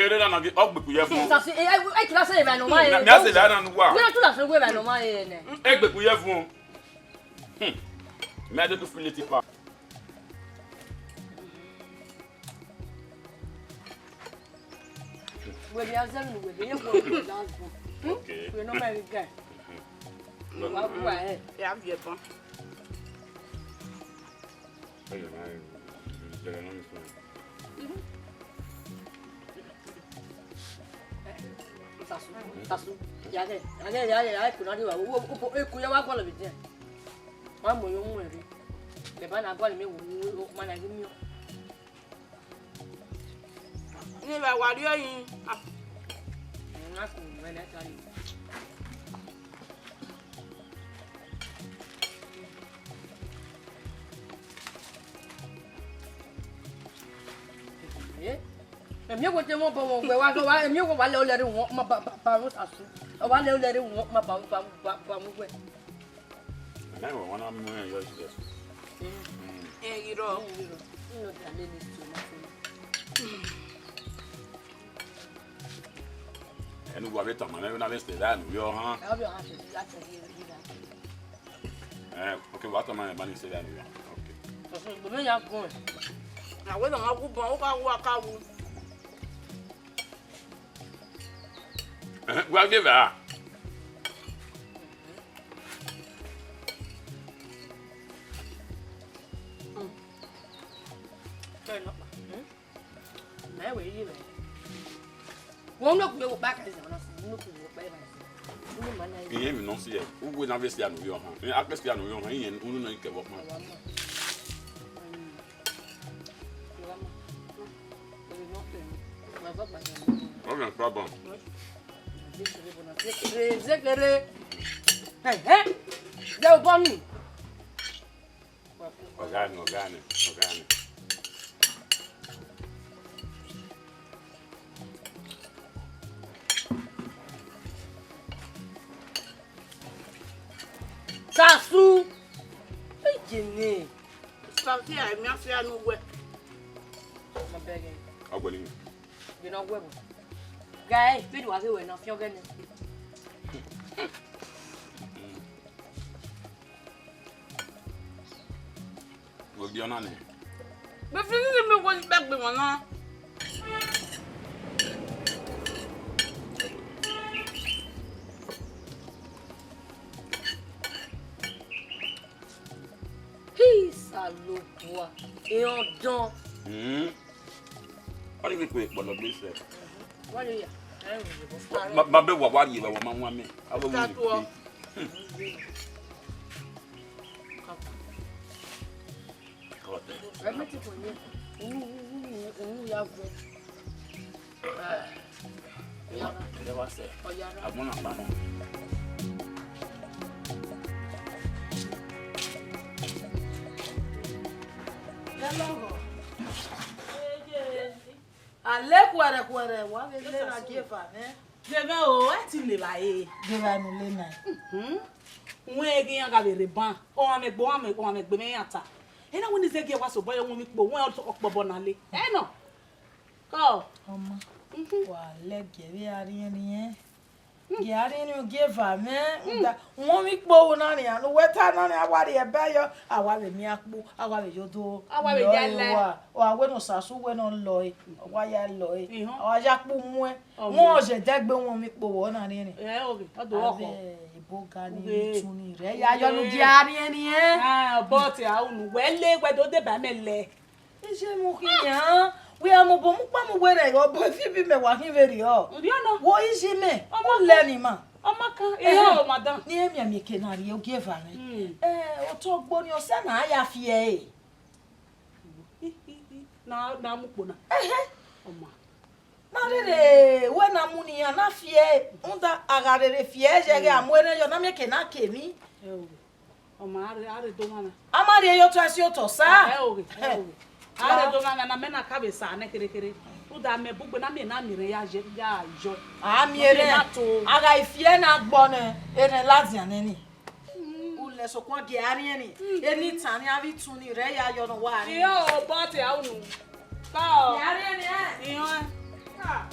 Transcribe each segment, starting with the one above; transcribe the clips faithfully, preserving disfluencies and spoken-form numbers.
kherhe na na ghi, ọ gbe ku ye vuọn. Sasi, e, e, e kila se evba nọ ma ye. Mẹ a se evba na nu wa. Wẹ na tu la se wẹ evba nọ ma ye nẹ. E gbe ku ye vuọn. Hmm. Mẹ a de ku feel it pa. Wẹ vbe a zẹ vbe ne uwẹ vbe ye vuọn, vbe a vuọn. Hmm? Okay. Wẹ nọ ma ghi gae. Wa gu a hẹ. Ya viẹ ban. Sasu, sasu. Ya ghe, ya ghe, ya ghe, ya ghe, kuna di wa. Wo, wo, wo, eku ya wa gualọ vbe edian. Ma mu yo mu ẹre. Leba na gualọ mẹ wo, wo, wo, ma na ghi miẹn. Ne evba wa rrie ọyẹn. Ah. Ẹ na kun, ẹ na ta ni. Eh? Ẹmwẹ wo te wọn bọ wọn wẹ wa, wa, ẹmwẹ wo wa lẹ olẹ rre wọn ma ba, ba, ba wọn sasu. Wa lẹ olẹ rre wọn ma ba, ba, ba, ba wọn wẹ. Ẹmwẹ wo wọn na mu ẹn yọ jẹ. Mm. Ẹ ghi rọ. Ẹ ghi rọ. Ẹ nọ da lele so na so. Ẹnu wa vbe tama nẹ, na vbe sẹ da nu yọ han. Ẹ ọ bẹ ọhan sẹ da tẹ ye da. Eh, okay, wa tama nẹ ba ni sẹ da nu yọ. Okay. Ọsùn gbẹmẹ ya gun. Na wẹ na ma gu bọ, o ka wu, a ka wu. Eh, wa ghe vbe a? Fair enough. Hmm? Mẹ wẹ yi mẹ. Wo no ku wo pa ka zẹ na, no ku wo pa ba zẹ. Unu ma na yi. Iye mi nọ si ẹ, uwe na vbe si anu yọ han. Ẹ, a kpe si anu yọ han, iye unu nọ ikẹ vbe ọkpa. Wa ma. Hmm. Wa ma. Ẹ nọ pe mi. Ma ba ba ya. Ọ gha pa ban. Zekere, zekere. Hey, hey. Jẹ obọ ni. Ọga ni, ọga ni, ọga ni. Sasu. Ejene. Sasu ya mi afia nu wẹ. Ma bẹghe. Agbẹni. Gbe na wẹ bo. Guy, pe du wa se wẹ na fiọn gẹ nẹ. Vbe fi ni mi wo ni gbe gbe wọn na. Alogua, iran dọn. Hmm. Ọ ni vbe kpe kpọlọ gbe sẹ. Wọ́n lè yà, ẹ ń rìn bọ̀. Ma, ma bẹ wa, wa rhie wa, wa ma wan mẹ. Abo mu. Ẹ mẹ ti kò yẹ. Òun, òun, òun, òun ya gbẹ. Ẹ wa sẹ. Agbọn na kpa nọ. Alẹ khuẹrhẹ khuẹrhẹ, wa vbe le na gie eva nẹ. Gevẹ o, ẹ ti le vba re. Gevẹ nu le na. Wẹ ghi iran gha vbe rre ban. Ọmwa mẹ gbe, ọmwa mẹ, ọmwa mẹ gbe mwẹ iran ta. Ena wẹ ne Izegie wa sobọ yọ wẹ mi kpo, wẹ ọkpọbọ na le. Ẹ nọ. Kọ. Ọma, wa lẹgiẹ vbe a rhiẹnrhiẹn. Gie a rhiẹnrhiẹn ogie eva mwẹ, da, wẹ mi kpo na nian, ne uwẹ ta na nian, a wa rhie ẹbẹ yọ, a wa vbe miẹn akpo, a wa vbe yo do. A wa vbe lọ ya ẹre la. Wa, wa wẹ ne Osasu wẹ ne ọ lọ ẹre, ọ wa ya lọ ẹre, Ihọn. A wa ya kpu muẹn. Ọmọ. Wọn ọ ye ẹdẹgbe wọn mi kpo wọ na rhiẹnrhiẹn. Ẹ, oge, ọ do ọkhọ. Avbe ebo ga ni Uwe. Tun ni rẹ, ya yọ nu Uwe. Gie a rhiẹnrhiẹn. Ah, but a unu, wẹ le, wẹ do deba mẹ lẹ. Iye mu khian, wẹ a mu obọ mu kpa mu wẹ rẹ, obọ fi bi mẹ wa khin vberriọ. Odiọna. Wo iye mẹ, Ọmọ u lẹ kan. Ni ma. Ọmọ kan, Ẹhẹn. Ehe o, madam. Ni emianmieke na rhie ogie eva mwẹ. Mm. Eh, otọ gbo ni ọsẹ na a ya fi ẹre. Na, na mu kpo na. Ehe. Ọma. Na rere wẹ na mu ne iran na fi ẹre, rhunmwuda a gha rere fi ẹre ye ẹghẹ a mu erhẹn yọ, na miẹn eke na ke emwi. Ẹ o. Ọma, a rre, a rre do mwa na. A ma rhie ye otọ ẹse otọ sa. Ẹ o ghe, ẹ o ghe. A rre do mwa na, na mẹ na ka vbe sa nẹ kherhe kherhe. Rhunmwuda mẹ bugbe na miẹn na miẹn erhẹn ya ye, ya yọ. A miẹn erhẹn. Na to. A gha fi ẹre na gbọ nẹ, erhẹn ladian nẹ ni. U lẹ sokpan gie a rhiẹnrhiẹn, eni tan ni avbe itun ni rẹ ya yọ ne uwa rre. Iyo, but a unu. Ka o. Gie a rhiẹnrhiẹn. Iyo. Ka.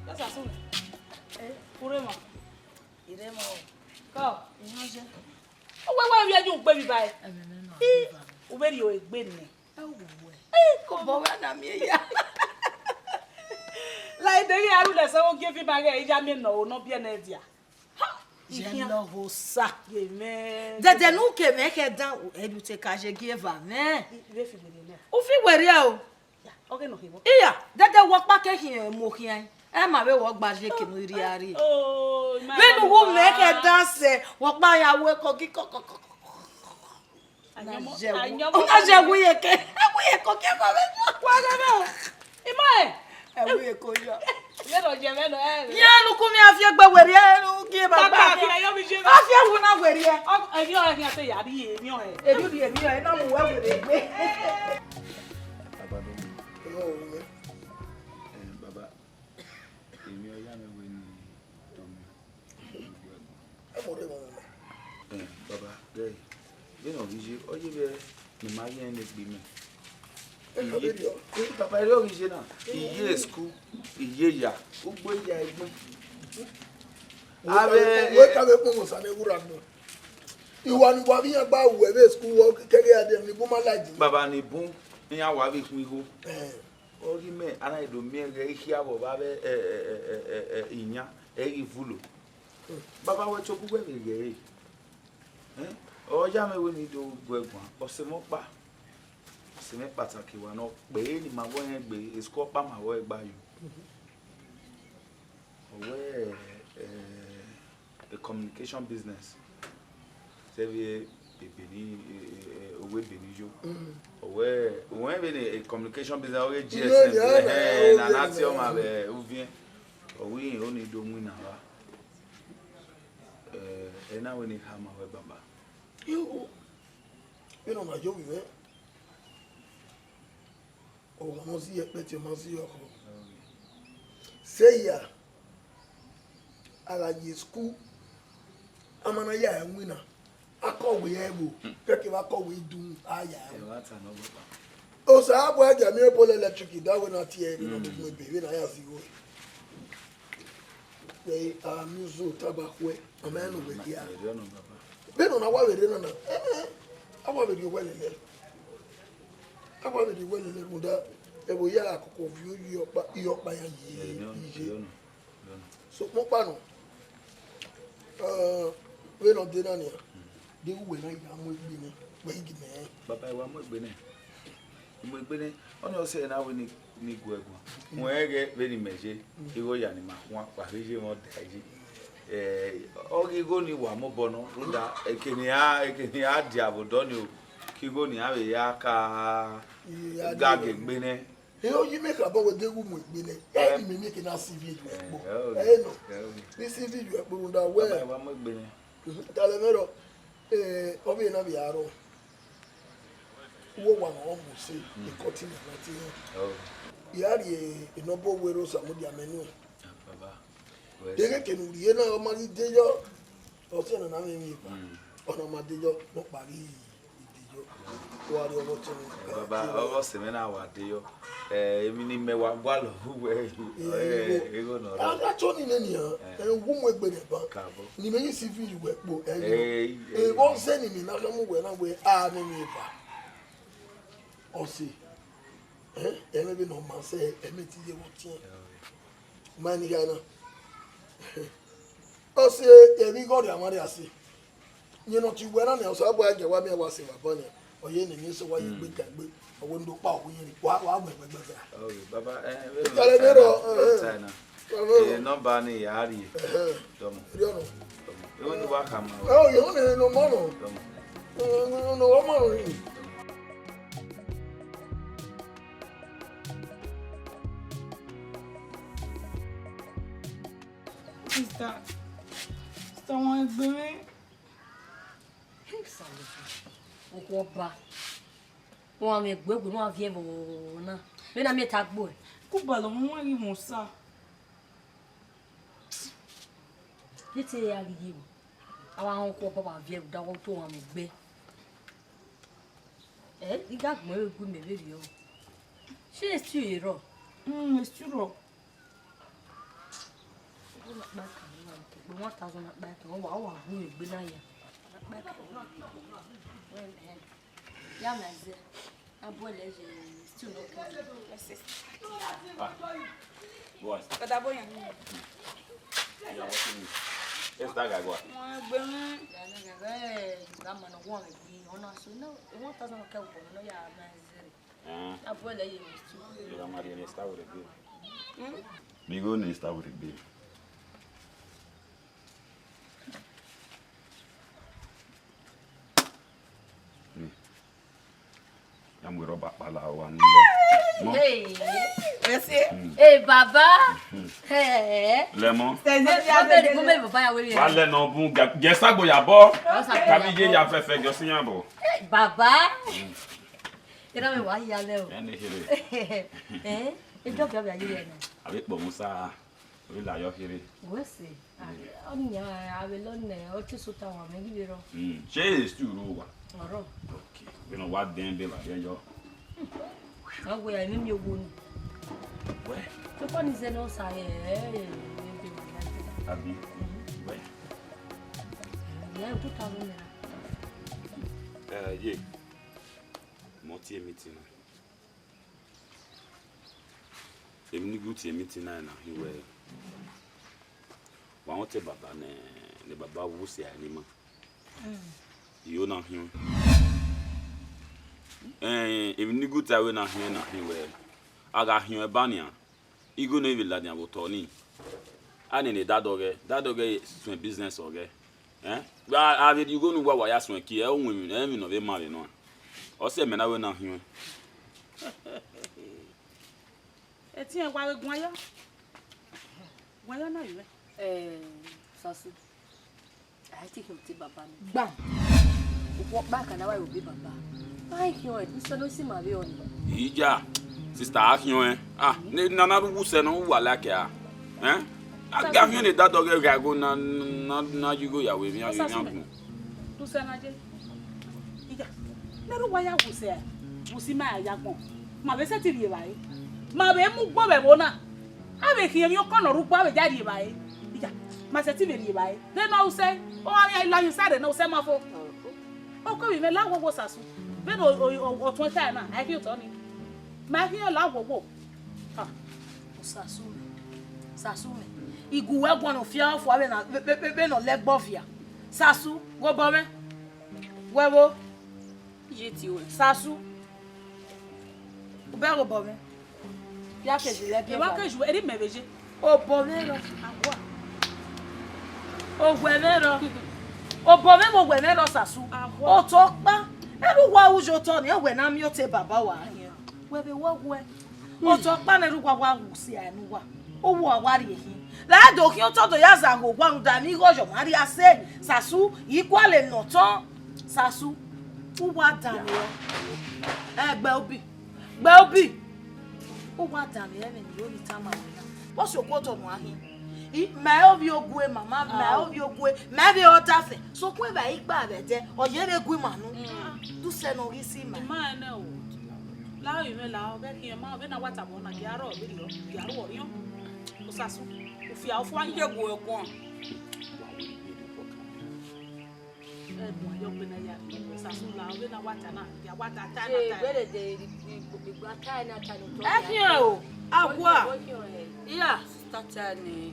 That's as soon. Eh, Urema. Irema o. Ka. Iyanzẹ. Uwẹ wa vbiẹ ye ugbe vbe iba ẹre. Ẹmwẹ mwẹ nọ. I, vbe iba mwẹ. U vbe rhie egbe nẹ. Ẹ wo wẹ. Ẹ, kobọ wẹ na miẹn ya. La ide ghi a ru lẹ sẹ vbe ogie fi ba ghẹ, I ya miẹn nọ o, nọ biẹ nẹ dia. Ha! Ye Ikhian. Lọ ho sa. Ye mẹ. Dẹdẹ ne u ke mwẹ khẹ dan, ẹ ru te ka ye gie eva mwẹ. I, I vbe fi werriẹ nẹ. U fi werriẹ o. Ya, ọ ghe nọ khin vbọ? Iya, dẹdẹ wẹ ọkpa ke khian mu khian. Ẹ ma vbe wẹ ọ gba ye kene u rhie a rhie. Oh, my God. Vbene u wu mẹ khẹ dan sẹ, wẹ ọkpa ya wẹ kọ ghi kọ, kọ, kọ, kọ. Anyọmọ, anyọmọ. Una je wu ye ke. Wu ye ko ke ko be. Wa ga be o. Ima e. Ẹ wu ye ko yọ. Mẹ nọ je, mẹ nọ, ẹ. Ya nu ku mi a fi egbe werriẹ, nu gie baba. Baba, fi ayo mi je. A fi ewu na werriẹ. Ọ, ẹ ni ọ, ẹ ni a te ya ri, ẹ ni ọ, ẹ. Ẹ ni ri, ẹ ni ọ, ẹ na mu wẹ werriẹ egbe. Baba do mi. Ẹ, baba. Emwi ọ ya mwẹ wẹ ne I do miẹn. Ẹ, baba, ghẹ, vbene ọ ghi ye, ọ ye vbe ne ima ye ẹre ne egbe imẹ. Ẹ, baba, erriọ. Ẹ, baba, erriọ ghi ye na. I ye school, I ye ya, ugbo ya egbe. Avbe wẹ ka vbe kpọnmwẹ osa ne ewura nọ. Iwa ni wa vbe iran gba ru ẹvbe school wọ kẹghe a de ni bun ma la ji. Baba ni bun, iran wa vbe khuan igho. Ẹ. Ọ ghi mẹ, a na do miẹn ghẹ I khia vbe ọvbavbe, ẹ, ẹ, iyan, ẹ ghi vulo. Baba wẹ tobọ uwẹ vbe ghẹ ẹre. Ẹ? Ọ ya mwẹ wẹ ne I do guẹ guan, ọse mwẹ ọkpa. Ọse mwẹ kpataki wa ne ọ kpe ne ima vbe ọnrẹn egbe, esikẹ ọkpa ma vbe ọre gba yo. Ọ wẹ, ẹ, a communication business. Sẹ vbe Benin, eh, eh, eh, owe Benin yo. Mm. Ọ wẹ, ọ wẹ vbene a communication business, ọ ghe G S M, yeah, eh, na, na tie ọmwa vbe uviẹn. Ọ wẹ irẹn ọni do winna vba. Eh, ena wẹ ne I khama wẹ baba. Yo, vbene ọ ma yo vbe mwẹ. Ọ ma si ẹkpẹti, ọ ma si ọkhọ. Sẹ ya, a gha ye school, a ma na ya ẹre winna, a kọwe ẹre vbo, kẹkẹ vbe a kọwe idun, a ya ẹre. Osa a bu ẹgia miẹn pole electric da wẹ na tie ẹre, ne ọ mu ebe vbe na ya zigho. Vbe a miẹn uzu taba khuẹ, ọ ma rẹn ne uwẹ dia. Vbene ọ na wa vbe rre na na, eh, eh, a wa vbe rhie owẹ lele. A wa vbe rhie owẹ lele rhunmwuda, Ẹvbo ya koko viọ iye ọkpa, iye ọkpa ya ye iye. So, mo kpa nọ, eh, vbene ọ de na nian, de uwẹ na ya mu egbe nẹ, wẹ i gi mẹ rẹn. Baba, I wa mu egbe nẹ. I mu egbe nẹ, ọnii ọ sẹ na wẹ ne, ne I gu ẹre guan. Mu ẹghẹ vbene imẹ ye, igho ya ne ima khuan, wa vbe ye mwẹ ọdẹ ye. Eh, ọ ghi igho ni wa mobọ nọ, rhunmwuda, eke ne a, eke ne a dia vbe odọ ni o, ke igho ni a vbe ya ka ga gie egbe nẹ. Ẹ, ọ yi mẹ khabọ wẹ de gu mu egbe nẹ. Ẹ, ni mẹ miẹn ke na si video ẹkpo. Ẹ, ọ ghi, ẹ nọ. Ẹ, ọ ghi. Ni si video ẹkpo rhunmwuda wẹ. Baba, I wa mu egbe nẹ. Talẹ mwẹ rọ, eh, ọ vbe na vbe aro. Uwu owa mwẹ ọ mu se, ekọtin na na tie rẹn. Oh. I gha rhie enọbọ owe ro Osamudia mẹ nuẹn. Ah, baba. Deghẹ ke ne u rhie na, ọ ma ghi de yọ, ọ sẹ ne ọ na mwẹ emwi eva. Mm. Ọ na ma de yọ, nọkpa ghi de yọ. Wa rhie ọvbọ ọtẹn mwẹ. Eh, baba, ọvbọ ọse mwẹ na wa de yọ. Eh, emwi ne imẹ wa gualọ hu wẹ, eh, igho nọ rrọọ. A gha chọ ni nene nian, eh, wu mu egbe nẹ ban. Kabọ. Ne imẹ ghi si video ẹkpo, eh, eh, eh, vbọ zẹ ne imẹ na khama uwẹ na wẹ a mwẹ emwi eva. Ọse, eh, ẹmwẹ vbene ọ ma sẹ, ẹmwẹ te iye vbe ọtiẹn. Ma ni gha na. Ọse, emwi igho rria mwa rria sẹ. Yẹn ne ọ tie uwẹ na nian, Osanobua gie wa miẹn wa sẹ evba bọ nian. Ọ ye ne emwi eso wa ye gbe ka egbe. Ọ wẹ ne u do kpa ọghe irẹn, wa, wa mu ẹgbẹgbẹ ga. Oh, baba, eh, vbene Ikẹrẹ ọ vbe rrọọ, eh, time na. Kẹrẹ ọ vbe rrọọ. Eh, nọmba ni ya rhie. Ẹhẹn. Dọmọ. Rhie ọnọ. Dọmọ. Ewe ne wa khama. Eh, ọ ye ne nọmba nọ. Dọmọ. Eh, nọmba nọ ni. Sister, sister, wan gbe mwẹ. Hey, Salomi. Okhuo ọba. Wan mwẹ egbe, egbe, wan viẹ vbe ọna. Vbene a miẹn ta gbe uẹ. Kubalọ, wan ghi mu osa. Ye te ya ghi ye o. A wa họn okhuo ọba, wa viẹ vbe odaro, to wan mwẹ egbe. Eh, I gha gbẹn egbe mẹ vberriọ. Ṣé stew ye rrọọ? Mm, stew rrọọ. One thousand akpa ẹkan, wa, wa gu egbe na ya. Ya mẹ azẹ, a bu ẹlẹ ye stew nọ kẹ. Ah, boys. Brother Boyan. Yeah, what's your name? Yes, that guy, go on. Wọn gbẹ wọn. Ya na ga ga, eh, ga ma na wọn bi, ọna so no, one thousand kẹ wo no ya mẹ azẹ. Eh. A bu ẹlẹ ye stew. Yeah, I'm ready. Start with a bill. Hmm? Mi go ni start with a bill. Ni. Ya mu rọba kpala wa ni. Hey. Ẹ ṣe. Hey, baba. Hey. Lẹmọ. Mo bẹ̀rẹ̀, mo bẹ̀rẹ̀ baba ya wẹrẹ. Wa lẹ nọ bun, jẹ sagbo ya bọ. Kami ye ya fẹfẹ, jọ si yan bọ. Hey, baba. Ira me wa ya lẹ o. Ẹni kere. Eh? Ejo bi ọbẹ ayé yẹn na. Àbí pọ̀ Musa. Orí la yọ kiri. Wẹ se. Ọni ya ave lọ nẹ, ọ te sota wa mẹ ghi vbe rọ. Mm. Ṣé èsì ru wa? Ọrọ. Okay. Bẹ́ẹ̀ náà wá dẹ́n bẹ́ẹ̀ bàbá yọ. Awe, a mí mi wo ni. Wẹ. Tó kọ́ ni zẹ náà sa ẹ̀ ẹ̀ ẹ̀ ẹ̀ ẹ̀ ẹ̀. Àbí? Wẹ. Ìyá ẹ̀ kú ta ló nira. Ẹ, ye. Mo ti emi ti na. Emi ni gu tie meeting na na hin wẹ, wa wọn te baba ne, ne baba wu se a ni ma. Iyo na hin. Eh, emi ni gu tie wẹ na hin na hin wẹ, a gha hin ẹba nian, igho ne vbe ladian vbe otọ ni. A nene dadọghẹ, dadọghẹ suẹn business ọghẹ. Eh? Gba a vbe rhie igho ne uwa wa ya suẹn kie, ẹ winna, ẹ winna vbe ma vbe nọ. Ọ sẹ mẹ na wẹ na hin. Ẹtin wa vbe guan yọ. Guan yọ na yọ. Eh, Sasu. A i te khian te baba ni. Gbam. Okhuo ọkpa ka na wa ro be baba. Ba i khian ẹre, iso no si ma vbe ọni. Ija, sister, a khian ẹn. Ah, ne nana ru wu sẹ nọ, u wa like a. Eh? A ga fian ne dadọghẹ gha go na, na, na yi igho ya wẹ emwi, emwi agbọn. Dusẹ na je. Iya, ne ru wa ya wu sẹ, wu si ma ya ya gbọn. Ma vbe sẹtin rhie evbare. Ma vbe mu gbọn vbe ẹvbo na. A vbe khian emwi ọkọ ne ọ rre ugbo, a vbe ya rhie evbare. Iya, ma sẹtin vbe rhie evbare. Vbene ọ usẹ, ọ gha khian la emwi sare ne usẹ ma fo. Ọkọ vbe mwẹ la wo wo Sasu. Vbene ọ, ọ, ọ, ọ tuẹn tae na, a i khian otọ ni. Ma khian la wowo. Ah, Sasu mẹ, Sasu mẹ. Igu wẹ guan ne ọ fia fua vbe na, vbe, vbe, vbe, vbe ne ọ lẹ ẹgbẹ ọvia. Sasu, ghe obọ mwẹ. Wẹ vbo? Ye ti ruẹ. Sasu. U bẹ ghe obọ mwẹ. Ya ke je lẹ biẹ. Evba ke ju, eri mẹ vbe je. Obọ mwẹ rọ. Awa. Owẹ mwẹ rọ. Obọ mwẹ vbe owẹ mwẹ rọ Sasu. Awa. Otọ ọkpa. Ẹre uwa ru ye otọ ni, owẹ na miẹn otọ baba wa. Wẹ vbe wẹ wẹ. Otọ ọkpa ne erha uwa wa wu si a ne uwa. Uwa wa rhie hin. La do khian otọ do ya zagha owa rhunmwuda emwi igho yọ ma rhie a sẹ Sasu, igualọ ne otọ. Sasu, uwa danmwehọ. Ẹ, gbe obi. Gbe obi. Uwa danmwehọ ẹmwẹ ne I ro ni tama ruẹ na. Vbọzẹ okuotọ ne uwa hin. I, ma ovbi ogue, mama, ma ovbi ogue, ma vbe ọdafẹn. Sokpan evba I gba vbe ẹdẹ, ọ ye vbe gu ima nu. Mm. Du sẹ ne ọ ghi si ima. Ima ẹnẹ o. La ovbi mwẹ la, ọ vbe khian ma, ọ vbe na wa tama ọna, gie a rrọọ vberriọ, gie a rrọọ orhiọn. Osasu, ufia ọfua ye gu ẹguọn. Ẹguọn ayọ gbe na ya, Osasu la, ọ vbe na wa ta na, gie a wa ta, ta na ta. Wẹ rẹ de igba ta na ta ne otọ. Ẹ khian o, awa. Iya, sister ta ni.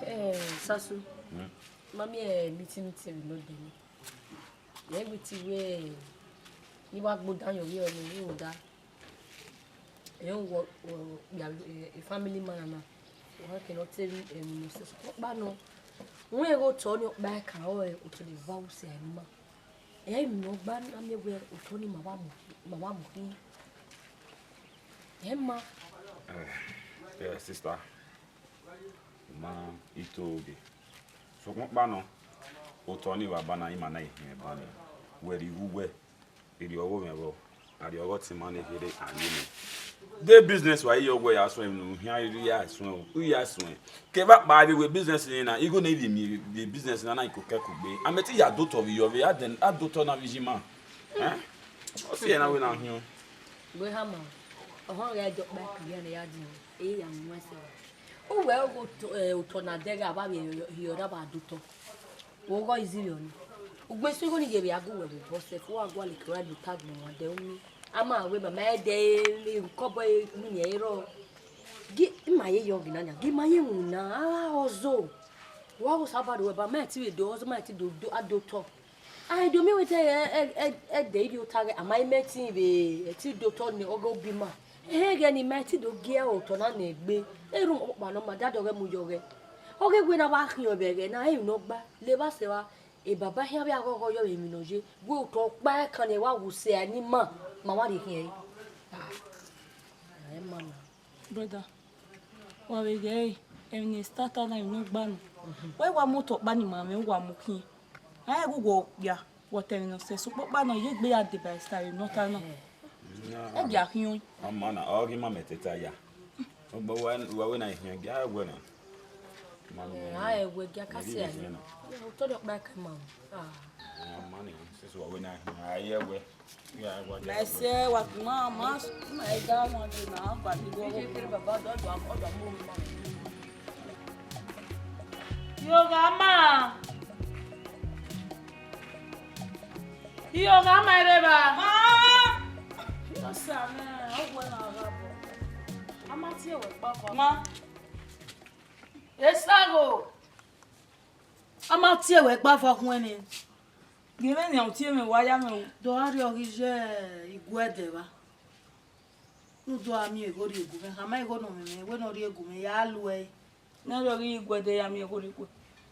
Eh, Sasu. Hmm? Ma miẹn meeting meeting vbe nọ dẹ ni. Mẹ wẹ te wẹ ne I wa gbe odan yọ vbe ọnii rhunmwuda. Ẹ, wọ, wọ, ya, eh, family man na. Wọ kẹ ne ọ te rhie emwi ne ọ sẹ sokpan ọkpa nọ. Wẹ ghe otọ ni ọkpa ẹkan ọre otọ ni va use a ima. Ẹ, emwi ne ọ gba na miẹn wẹ otọ ni ma wa mu, ma wa mu khin. Ẹ ma. Eh, eh, sister. Ma ito oge. Sokpan ọkpa nọ, otọ ni wa ba na ima na i hiẹn ba ni. Wẹ rhie igho uwẹ, erriọ ọghe mwẹ vbọ, arriọ ọghe ọtẹn ima ne kherhe a ye mẹ. De business wa i ye ọghe ya suẹn emwi ne u khian rhie ya suẹn o, u ya suẹn. Kevbe akpa vbe wẹ business ne na, igho ne I vbe miẹn vbe business na na i kokẹ kugbe. A mẹ te ya do otọ vbe iyọ vbe, a dẹ, a do otọ na vbe iye ima. Eh? Ọ si ẹre na wẹ na hiọn. Wẹ hama, ọhọn gha jọ kpa ẹkan ya ne ya di, e ya mu ẹsẹ. Uwẹ ghe otọ, eh, otọ na dẹghe avbe avbe hiọ da ba do otọ. Wo gho izi rẹ ọnii. Ugbesu igho ni ye vbe a gu wẹ vbe obọ sẹ, fo wa gualọ ke wa do otọ agbọn wa dẹ unu. A ma wẹ mama ẹdẹ, kọbọ unu ni ẹre rọ. Gi ima ye yọ ghi na nia, gi ima ye mu na, a gha ọzo. Wa gho saba do wẹ ba, ma ti vbe do ọzo, ma ti do, do, a do otọ. A do miẹn wẹ te ẹ, ẹ, ẹ, ẹdẹ i rhie ota ghẹ, a ma i mẹ ẹtin vbe ẹtin do otọ ni ọghe obi ima. Ẹhẹn, ghẹ ne ima i ti do gie otọ na nẹ egbe, erhunmwu ọkpọkpa ne ọ ma da dọghẹ mu yọ ghẹ. Ọ ghe wẹ na wa khian vbe ẹghẹ na, emwi ne ọ gba, le evba sẹ evba, e baba khian vbe aghọghọ yọ vbe emwi ne ọ ye, wẹ otọ ọkpa ẹkan ne wa wu sẹ a ne ima, ma wa rhie khian ẹre. Ah, ẹ ma na. Brother, wa vbe ghee, emwi ne Esther ta na, emwi ne ọ gba nọ. Wa i wa mu otọ ọkpa ni ma mwẹ, wa mu khian. A i ghẹ gu wẹ okpia, wẹ ọtẹn emwi ne ọ sẹ, sokpan ọkpa nọ, I ye egbe ya deba Esther vbe emwi ne ọ ta nọ. Ẹ gia khian. Ọ ma na, ọ ghi ma mẹ teta ya. Ọgbọ wa, wa wẹ na i khian, gia wẹ na. Ma wẹ. A i wẹ gia ka sẹ a. Otọ ni ọkpa ẹkan ma. Ah. Ọ ma ni, sisi wa wẹ na i khian, a i wẹ. Mẹ sẹ wa ma, ma, ma i da wọn de na, gba mi go. Ije kere baba do do, do mo ma. Iyọgha ma. Iyọgha ma rre evba. Ma. Iyọ sa nẹ, ọ wẹ na gha bọ. A ma tie wẹ kpa kpa. Ma. Esagho. A ma tie wẹ kpa fọ khuẹn nẹ. Ghe mwẹ nian, u tie mwẹ, wa ya mwẹ o. Do gha rriọ ghi ye iguẹdẹ evba. Ne u do gha miẹn igho rhie gu mwẹ, khama igho nọ mwẹ, wẹ ne ọ rhie gu mwẹ, ya lu ẹre. Ne ọ rhie ghi iguẹdẹ ya miẹn igho rhie gu.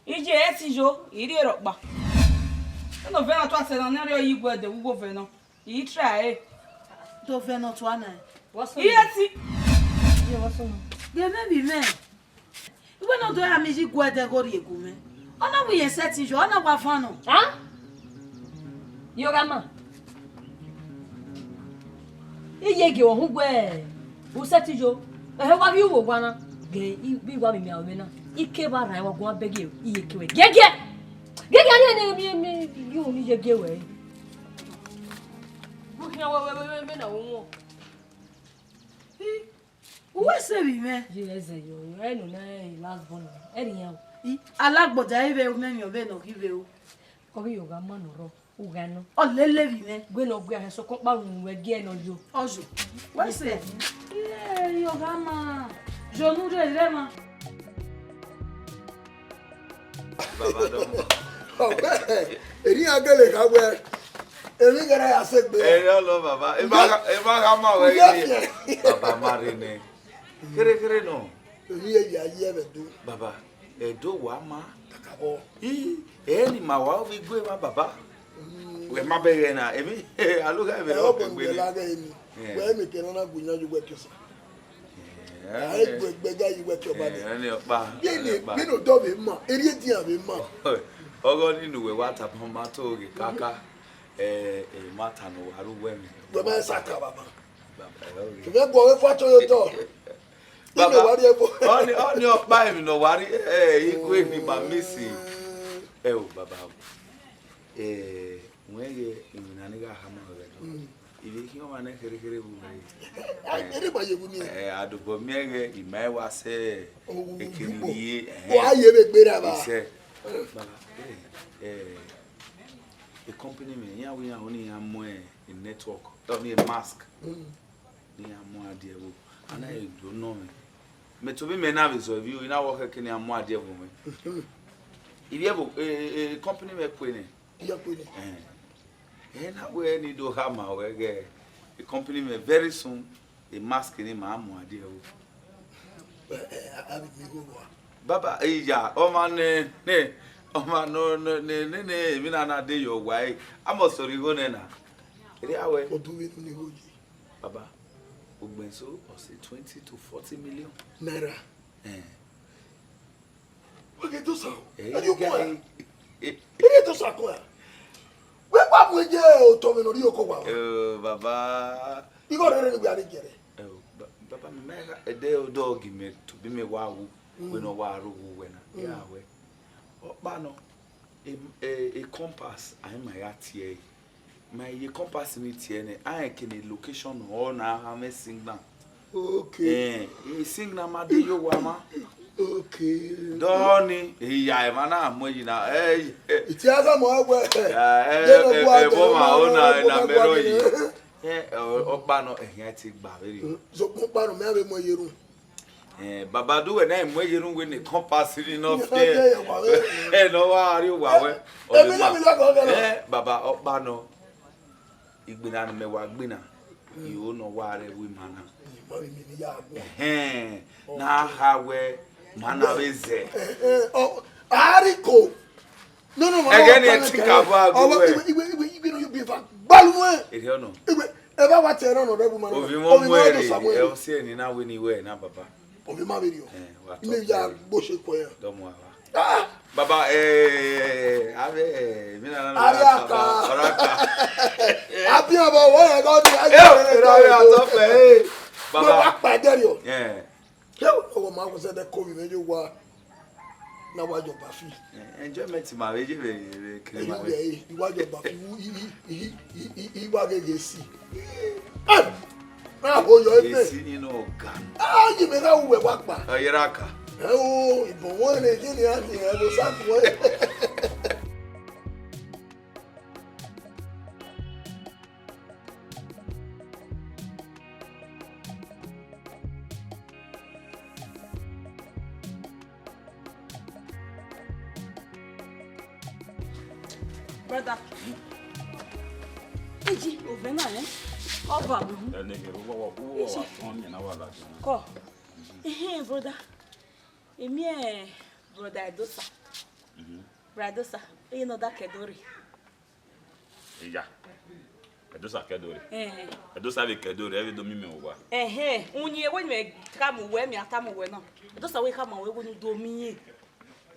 Iye ẹ ti yo, I rhie rhọkpa. Ẹnọ vẹ na tua sẹ na, ne ọ rhie ghi iguẹdẹ vbe ugbo vẹ nọ. I try ẹre. Do vẹ ne ọ tua na. Iye ti. Iye vbọ sunu. Ghe mwẹ vbe mwẹ. Iwẹ ne ọ do ya miẹn iye iguẹdẹ igho rhie gu mwẹ. Ọ na wẹ irẹn sẹtin yo, ọ na wa van nọ. A? Iyọgha ma. Iye gie ọhun wẹ u sẹtin yo. Ẹhẹ wa ghi ru owa na. Ghe I vbe wa miẹn miẹn aro mwẹ na. I ke vbe rhan ẹn wa guan bẹghe iye ke wẹ. Giẹgiẹ. Giẹgiẹ, a rhie ne mi, mi, mi, yu ni iye gie wẹ. Gu khian wẹ, wẹ, wẹ, wẹ, wẹ na wo wọn. Uwẹ sẹ vbe mwẹ. Ye ẹzẹ yo, ẹ nọ na, ẹ last born. Ẹ rhie iran o. Alagbọdia i vbe ru mẹ emwi ọvbehe ne ọ ghi vbe ru. Ọ ghi yo gha ma nọ rrọọ, u gha nọ. Ọ lele vbe mwẹ. Wẹ ne ọ gbe ahẹ sokpan kpa unu wẹ gie nọ yo. Ọyo. Wẹ sẹ. Iye, yo gha ma. Jọ nu rre rre ma. Baba dọmọ. Ọgbẹn, eni a gele kha wẹ, emwi gẹrẹ ya sẹ egbe. Ẹ rọ lọ, baba. Ẹ ma gha, ẹ ma gha ma wẹ. Uye ghe fiẹ. Baba ma rre nẹ. Kherhe kherhe nọ. Emwi ye ya ye ẹmwẹ do. Baba, Ẹdo wa ma. Kakabọ. I, ẹ ni ma wa ovbi igue ma, baba. Mm. Wẹ ma bẹghe na, emwi, alo gha vbe. Ẹ, rọ ọ bọ egbe ne. La ghe ni. Eh. Wẹ mẹ ke nọ na gu yan yo wẹ ke sa. Eh, a i gu egbe ga yi wẹ ke ọba nẹ. Eh, ẹni ọkpa, bie ne, ẹni ọkpa. Bie ne odọ vbe ma, erriọ edian vbe ma. Ọghọ ni ne uwẹ wa tama ma to ghe kaka. Eh, eh, ma ta ne uwa ru wẹ mẹ. Wẹ ma sa ka, baba. Baba, ẹ, ọ ghe. Kevbe gu ọvbe fua to yo tọ. Baba, ime wa rrie ebo. Ọni, ọni ọkpa emwi ne ọ wa rrie, eh, igue ni ma miss. Ẹ o, baba. Eh, wẹ ghe emwi na ni gha khama wẹ do. Mm. I vbe khian ọmwa nẹ kherhe kherhe vbe uwẹ. Ai, ene ma ye vbuniẹn. Eh, adobọ miẹn ghẹ, ima i wa sẹ. Oh, ekeri rrie, eh. Wa ye vbe gberra ba. Isẹ. Baba, eh, eh, e company mwẹ, iran wẹ iran, ọni iran mu, eh, e network, ọni e mask. Mm. Ne iran mu a die ẹvbo, a na rẹn do nọ mwẹ. Mẹ tobọ imẹ na vbe zọ ivbi ro, I na wẹ ọ khẹke ne iran mu a die ẹvbo mwẹ. Ivbi ẹvbo, e, e, e, company mwẹ kue nẹ. Iya kue nẹ. Eh. Ẹ na wẹ ne I do khama ruẹ ghẹ, e company mwẹ very soon, e mask ni ma mu a die ẹvbo. Ẹ, ẹ, a, a vbe miẹn igho vbua. Baba, iya, ọmwa nẹ, nẹ, ọmwa nọ, nọ, nẹ, nẹ, nẹ, emwi na na de yọ wa ẹre. A must sọrọ igho nẹ na. Erriọ wẹ. Oduvbe nọ ne igho yi. Baba, ugbẹn eso ọ sẹ twenty to forty million. Naira. Eh. Wẹ ghe Edosa o. Eh, ẹ rhie okọ ya. Eh. Wẹ ghe Edosa kọ ya. Wẹ gba mu eje otọ mwẹ ne ọ rhie okọ wa. Eh, baba. Igho rere ne wẹ a rhe jẹrẹ. Eh, ba-, baba, mẹ ma gha, ẹdẹ odọ gi mẹ tobọ imẹ wa wu, mm, wẹ ne ọ wa ro wu wẹ na. Mm. Ya wẹ. Ọkpa nọ, e, e, e compass, a i ma ya tie ẹre. Ma ye compass ni tie nẹ, a rẹn kene location ọ na ha mwẹ signal. Okay. Eh, e signal ma de ye owa ma. Okay. Dọni, iya, emwa na mu yi na, eh, eh. Iti a sa mọ wẹ. Ya, eh, de no eh, gua eh, de bo no ma, ma o na, na, na bo me ma ro gua yi. De. Eh, ọ-, ọkpa nọ, eh, ya ti gba vberriọ. Mm, so, ọkpa nọ, mẹ a vbe mu ye ru. Eh, baba, do wẹ na mu ye ru wẹ ne compass ni nọ. Ni fiẹ. Ẹ nọ wa rrie owa wẹ. Emwi na mi lọgọ gẹ nọ. Eh, baba, ọkpa nọ. Igbinna ne mẹ wa gbinna, iro ne ọ wa rre ẹvbo ima na. Ima vbe miẹn ne I ya gu. Ẹhẹn, na kha wẹ, ma na vbe zẹ. Ẹhẹn, ọ, ariko. No, no, no, ẹghẹ ni ẹ ti ka vba gu wẹ. Igbe, igbe, igbe, igbe, no, you be fa. Gbalu nuẹ. Erriọ nọ. Igbe, ẹ ba wa tẹ ẹrọ nọ rẹ bu ma nọ. Ovbi mwẹ mu ẹre, ẹ ọ si ẹre ni na wẹ ne I wẹ na, baba. Ovbi ma vberriọ. Eh, wa tọ. Ime ya gbo se kọ ya. Dọmọ ava. Ah! Baba, eh, avbe, eh, mina na. Avbe aka. Aka, aka. Abi abo wo ya go ni. Eh, ira ya to pe, eh. Baba. Wa pa ẹdẹ rriọ. Eh. Yo, ọwọ ma wo zẹdẹ ko vbe yo wa. Na wa jọ ba fi. Eh, enjoyment ma vbe ye vbe, vbe kere ma vbe. Ẹyin vbe, eh, I wa jọ ba fi, I, I wa ghe ghe si. Eh! Na ho yọ ebe. Esi ni nọ ga. Ah, yi me na wu wẹ wa kpa. Ọ yẹra ka. Ẹ o, ìbọn wọn lè jẹ́ ni a fi ẹ bó sá fún ẹ. Brother. Eji, ovẹn na, eh? Ọba mu. Ẹ nigga, uwa, uwa, uwa, uwa, tọn yẹn na wa la jọ. Kọ. Ehe, brother. Emi, eh, brother Edosa. Mhm. Brother Edosa, eye nọ da kẹdo rre. Iya. Edosa kẹdo rre. Eh. Edosa vbe kẹdo rre, ẹ vbe do miẹn imẹ owa. Ẹhẹn, uyẹn wẹ mẹ khama uwẹ, mẹ a tama uwẹ na. Edosa wẹ khama uwẹ, wẹ ne u do miẹn.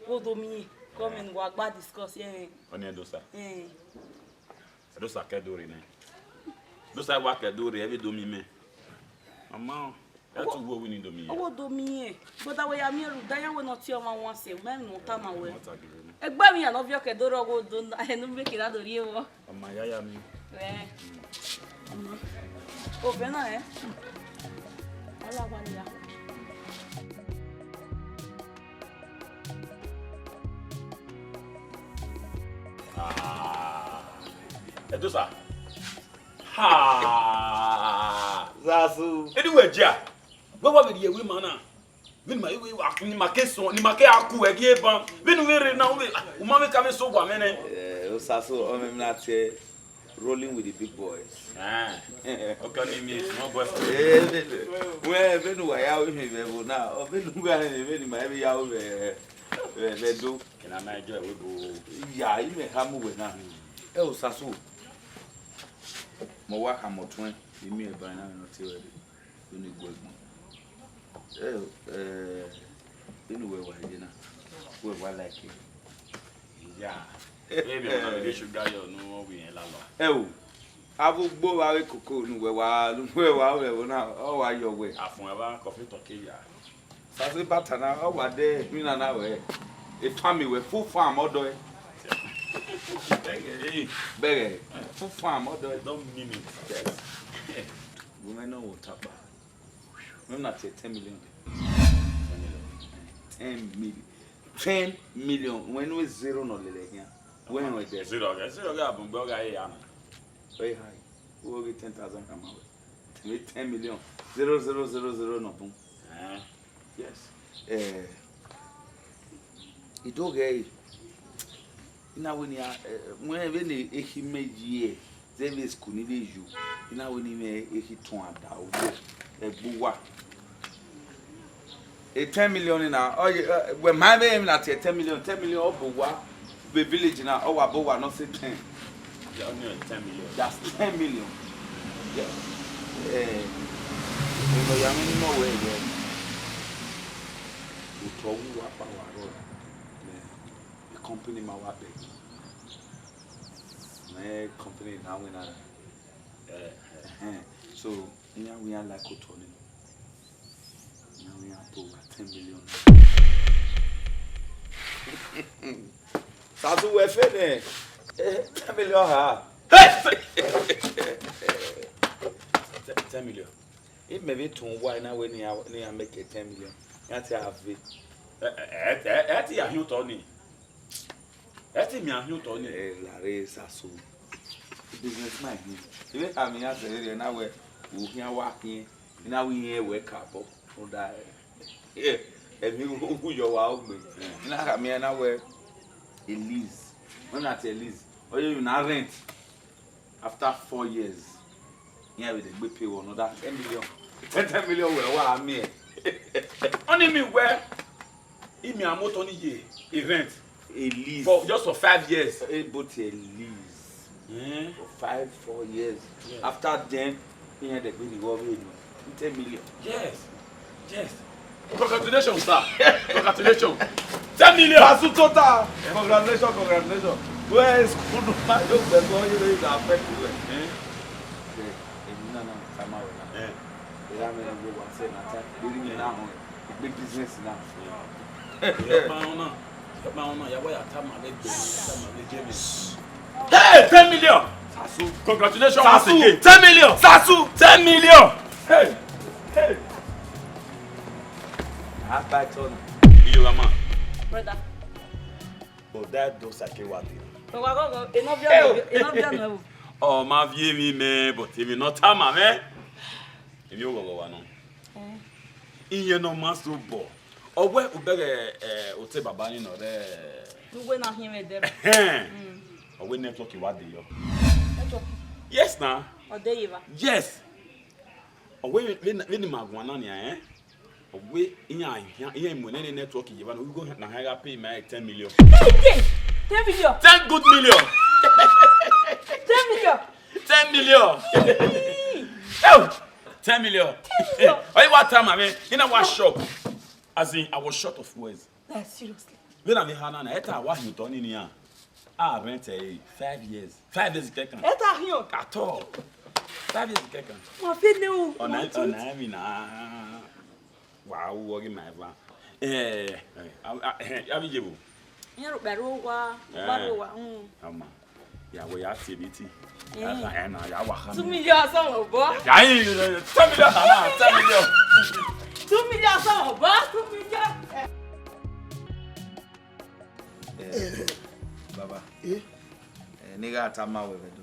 Wẹ u do miẹn. Come in, wa gba discuss, eh. Ọni Edosa. Eh. Edosa kẹdo rre nẹ. Edosa wa kẹdo rre, ẹ vbe do miẹn imẹ. Mama. Ẹ tu wo wini do miẹn. Owo do miẹn. Brother, wẹ ya miẹn rhunmwuda iran wẹ ne ọ tie ọmwa wan sẹ, mẹ ne ọ tama wẹ. Egbe emwi iran ne ọ viọ kẹdo rre, ọghe do na, enu mẹ kere a do rhie vbọ. Ọ ma ya ya mi. Ẹ. Ovẹn na, ẹ. Ọ la wa nia. Ẹdosa. Ha! Zazu. Eni wẹ jia. Wẹ wa vbe rhie ẹvbo ima na. Vbene ima, ima ke sọn, ne ima ke a ku ẹre rhie ban. Vbene u vbe rre na, u vbe, u ma vbe ka vbe sẹ owa mwẹ nẹ. Eh, Osasu, ọmọ emwi na tie rolling with the big boys. Ah. Okay, ni mi small boy for you. Eh, vbene, wẹ, vbene uwa ya ru emwi vbe ẹvbo na, ọ vbene u gha rẹn vbene ima vbe ya ru vbe, vbe, vbe Ẹdo. Kina ma enjoy we go. Ya, imẹ kha mu wẹ na. Ẹ Osasu, mẹ wa khama ọtuẹn, I miẹn eba na vbe ne ọ tie ruẹ dee. Unu iguẹ gbọn. Ẹ, ẹ, inu wẹ wa ye na, wẹ wa like. Ya. Maybe ọna vbe sugar yọ ne ọ wẹ irẹn lala. Ẹ o, avbe ugbo vbe avbe koko ne uwẹ wa, ne uwẹ wa ru ẹvbo na, ọ wa yọ wẹ. Afun eva kọfẹ tọke ya. Sase bata na, ọ wa de mina na wẹ. A farm wẹ, full farm ọdọ ẹ. Bẹghe. Bẹghe, full farm ọdọ ẹ. Don't mean it. Yes. Women no want tapa. Wẹ na tie ten million. Ten million. Ten million. Wẹ nu zero nọ lele khian. Wẹ họn ẹdẹ. Zero, okay. Zero, okay, abun gbe, okay, yeah, man. Very high. Who will get ten thousand kama wẹ? Ten million. Zero, zero, zero, zero nọ bun. Eh. Yes. Eh, I do ghẹ ẹre. I na wẹ ne a, eh, wẹ vbene ekhi mẹ ye, zẹ vbe school ni vbe yo, I na wẹ ne imẹ ekhi tuan da obọ ẹgbe uwa. E ten million na, ọ ye, eh, wẹ ma vbe emwi na tie ten million, ten million ọ bọ uwa, vbe village na, ọ wa bọ uwa nọ sẹ ten. Yeah, only ten million. That's ten million. Yeah. Eh, emwi ne ọ ya mwẹ ni nọ wẹ, wẹ, otọ vbe uwa kpa wa rrọọ, mẹ, e company ma wa bẹghe. Mẹ company na winna. Eh, eh. Ẹhẹn. So, iran wẹ iran like otọ ni. Iran wẹ iran to wa ten million naira. Sasu wẹ fe nẹ. Eh, ten million ha. Hey! Ten, ten million. Imẹ vbe tọn uwa na wẹ ne iran, ne iran make ten million. Iran te a ve. Ẹ, ẹ, ẹ, ẹ, ẹ te ya hiọn otọ ni. Ẹ te miẹn ahiọn otọ ni. Ẹ, lare Sasu. Businessman hin. Ivbe khama iran sẹ vberriọ na wẹ, u khian wa khian. I na wẹ irẹn wẹ ka obọ. Rhunmwuda, ẹ, emwi wu yọ wa ogbe. I na khama iran na wẹ, a lease. Wẹ na tie lease, ọ ye you na rent. After four years, iran vbe dẹ gbe pay wẹ another ten million. Ten, ten million wẹ wa miẹn. Ọni mean wẹ, I miẹn amotọ ni ye, e rent. A lease. For, just for five years. Eh, but a lease. Eh? For five, four years. Yeah. After then, iran dẹ gbe ni wọ vbe enu. Ten million. Yes. Yes. Congratulations, sir. Congratulations. Ten million. Sasu total. Congratulations, congratulations. Where is Kudu? Ma yo gbẹgbẹ, you know, you affect you. Eh? Eh, emwi na na, tama wẹ na. Eh. Era me na go wa sẹ na ta. Eri me na họn. Egbe business na. Ọkpa ọna, ọkpa ọna, ya wa ya tama vbe gbe, tama vbe gbe. Hey, ten million! Sasu. Congratulations once again. Ten million! Sasu! Ten million! Hey! Hey! I buy turn. Iyowa man. Brother. But that don't sake wa dey. But wa go go, enough your, enough your no. Oh, ma vie mi me, but if you not tama me. If you go go wa no. Eh. Iye no ma so bo. Ọ wẹ u bẹghe, eh, otọ baba ni nọ rẹ. Uwe na hin vbe dẹ. Ẹhẹn. Mm. Ọ wẹ network wa de yọ. Network? Yes na. Ọ de ye va? Yes. Ọ wẹ vbe, vbe, vbene ima guan na nian, eh? Ọ wẹ iran, iran, iran mu nene network ye va, no, ugo na ha gha pay my ten million. Hey, hey, ten million. Ten good million. Ten million. Ten million. Hey! Oh, ten million. Ten million. Hey, what time, I mean, you know what shop? As in, I was short of words. Like, seriously. When I mean, Hannah, I tell what you done in here. I rent a five years. Five years, kẹkan. Ẹ ta hian. At all. Five years, kẹkan. Wọ́n fi ní o. Ọ̀nà, ọ̀nà mi na. Wa wo ọghe ma eva. Eh, eh, a, a, eh, a vbe ye vbo? Iran ro kpẹrẹ owa, owa ro owa, mm. Ama. Ya wẹ ya tie meeting. Eh. Ya, ya, na, ya wa kha. Two million sọmọ bọ. Ya yi, eh, ten million, na, ten million. Two million sọmọ bọ, two million. Eh, baba. Eh? Eh, nigga, tama wẹ vbe do.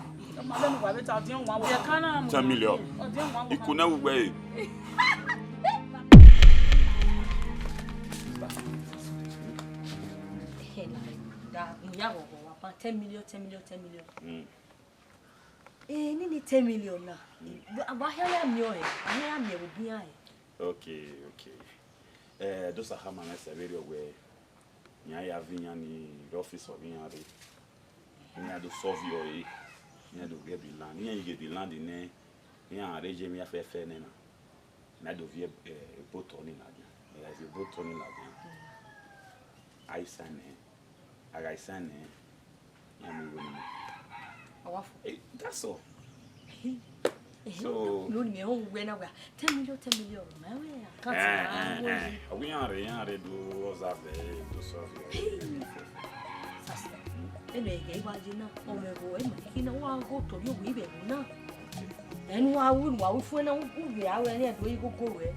Ọma lẹnu wa vbe ta, ọdiọn wan wa. Ye ka na mu. Ten million. Ọdiọn wan wa. Ikun na wu wẹ e. Mu ya ghọghọ wa ban ten million, ten million, ten million. Mm. Eh, nini ten million na. Mm. Wa, wa hia ya miẹn ọnrẹn, wa hia ya miẹn vbe obian ẹre. Okay, okay. Eh, Dosa khama mwẹ sẹ vberriọ wẹẹ, iran ya viọ iran ni rre office ọghe iran rre. Iran do solve ọre, iran do ghe the land. Iran ghe the land nẹ, iran rre ye emwi fẹfẹ nẹ na. Iran do viọ, eh, ebo otọ ni ladian. Iran viọ ebo otọ ni ladian. A i sign nẹ. A gha sign nẹ, iran miẹn igho ni. Ọ wa fo. Eh, that's all. So, no ni mẹ họn wẹ na wẹ ten million, ten million. Ma wẹ account eh, na eh, wo eh. Yi. Ọ wẹ iran rre, iran rre do observe, do solve. Sasa. Ene ẹghẹ wa ye na, ọ mẹ ro, ẹ ma kiki na wa go to yo wi bẹ na. Ẹnu wa wu, wa wu fún ẹ na, u gbe a wẹ ni ẹdun igho go wẹ.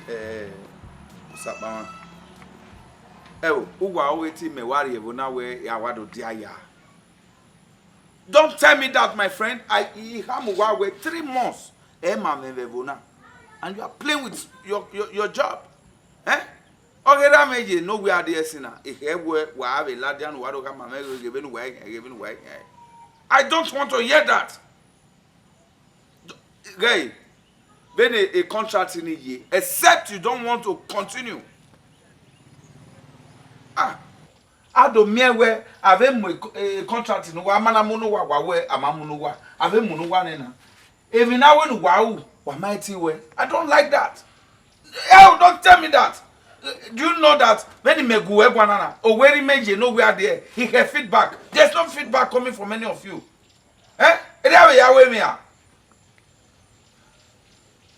Eh, Osakpa mwa. Ẹ o, uwa ọghe te mẹ wa rrie ẹvbo na wẹ a wa do dia ya. Don't tell me that, my friend. I, I, I khama uwa wẹ three months, ẹ ma mwẹ vbe ẹvbo na. And you are playing with your, your, your job. Eh? Ọ ghe ra mwẹ ye ne uwa rrie ẹse na, ekhẹ wẹ wa vbe ladian ne uwa do khama mwẹ ghe vbene uwa i khian, ghe vbene uwa i khian. I don't want to hear that. Ghẹ, vbene a contract ni ye, except you don't want to continue. Ah, a do miẹn wẹ a vbe mu e co-, e contract ne uwa, a ma na mu ne uwa, wa wẹ a ma mu ne uwa, a vbe mu ne uwa nẹ na. Emwi ne a wẹ ne uwa ru, wa ma i tie wẹ. I don't like that. Hell, don't tell me that. Do you know that vbene mẹ gu wẹ guan na na, owẹ rhie mẹ ye ne uwa rrie ẹse, he get feedback. There's no feedback coming from any of you. Eh? Erriọ avbe ya ru emwi a?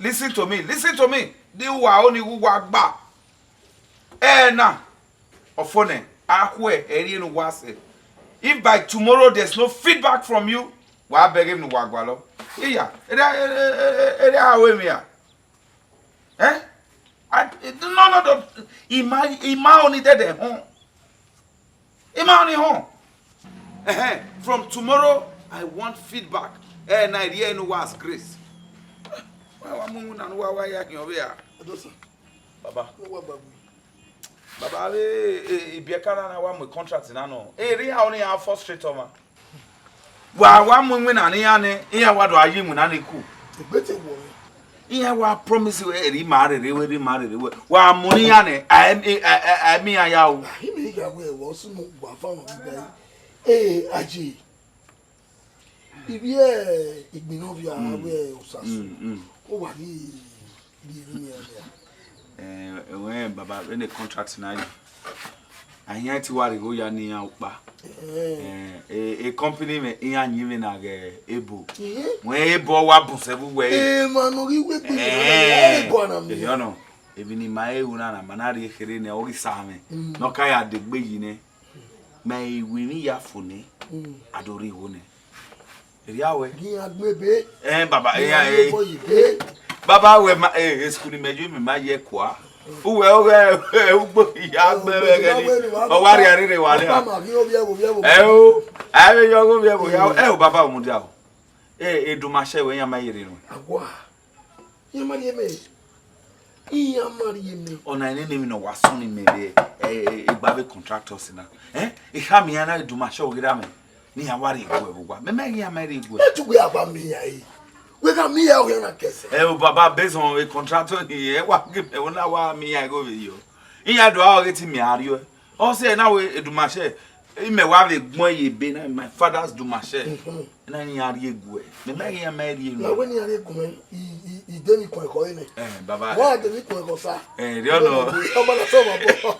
Listen to me, listen to me. Di uwa ro ni uwa gba. Eh, na. Ọfọ nẹ, a khuẹ, ẹ rhie ne uwa sẹ. If by tomorrow there's no feedback from you, wa bẹghe emwi ne uwa gualọ. Iya, erriọ, erriọ, erriọ a ru emwi a? Eh? I, no, no, no. Ima, ima ọni dẹdẹ họn. Ima ọni họn. Ẹhẹn, from tomorrow, I want feedback. Eh, na erriọ ne uwa as grace. Wa, wa mu na ne uwa wa ya khian vbe a. Adosa. Baba. Ne uwa gbagbe. Baba, vbe, eh, ibiẹka na na wa mu contract na nọ. Eh, erriọ ọni a frustrate ọmwa. Wa, wa mu iwinna ne iran nẹ, iran wa do a ye iwinna ni ku. Egbe te wọ rẹ. Iran wa promise wẹ, "Erriọ ima rherhe wẹ, erriọ ima rherhe wẹ." Wa mu ne iran nẹ, a, a, a, a, a miẹn iran ya o. Ah, ime gha wẹ, wa sunu wa fa wọn gba. Eh, Aje. Ivbi, eh, igbinna ovia wẹ Osasu. Mm, mm. O wa ghi Eh, ẹwẹn baba, vbene contract na yi, a hian te wa rhie igho ya ne iran ukpa. Eh, e company mwẹ iran yin mwẹ na ghe ebo. Wẹ ebo wa bun sẹ vbe uwẹ. Emwa ne ọ ghi wegbe, eh, ebo ana mi. Ehe ọnọ, emwi ne ima ru na na, ma na rhie kherhe nẹ, ọ ghi sa mwẹ. Mm. Ne ọ ka ya degbe yi nẹ, ma i ru emwi ya fo nẹ, mm, a do rhie igho nẹ. Erriọ wẹ. Ghi iran gbe ebe. Eh, baba, ghi iran, iran gbe eh. Ebo yi ebe. Baba wẹ ma, eh, eh, school ni mẹ yo, mẹ ma ye kua. Uwẹ, uwẹ, eh, ugbo ya gbe vbe ghe ni. Ọ wa rhie arhirhe wa lẹ. Papa ma ghi ovbi ẹvbo, ovbi ẹvbo. Eh o, a vbe yo ghe ovbi ẹvvo ya. Eh. Eh o, baba, ọ mudia o. Eh, Edumashe wẹ iran ma ye rre nẹ. Agua. Iran ma rhie mẹ. Iran ma rhie mẹ. Ọna nene emwi ne ọ wa sunu mẹ vbe, eh, eh, egbe avbe contractors na. Eh? I khama iran na Edumashe ọghe erha mwẹ, ne iran wa rhie gue vbe owa. Mẹ ma ghi iran ma rhie gue. Ẹ tu wẹ a wa miẹn iran re. Wẹ gha miẹn iran ọghe na kẹsẹ. Eh, o baba, based on a contractor ni, ẹ wa ghi mẹ, ọ na wa miẹn iran igho vbe yọ. Iran do a ọghe te mẹ a rriọ. Ọ sẹ na wẹ Edumashe, imẹ wa vbe gbẹn ye ebe na, my father's Edumashe. Mhm. Na iran rhie gue. Mẹ ma ghi iran ma rhie. Na wẹ ne iran rhie gue, i, i, i de ni kọn ekhọe nẹ. Eh, baba. Wa de ni kọn ekhọe sa. Eh, erriọ nọ. Ọ ma na sẹ ọmwa bọ.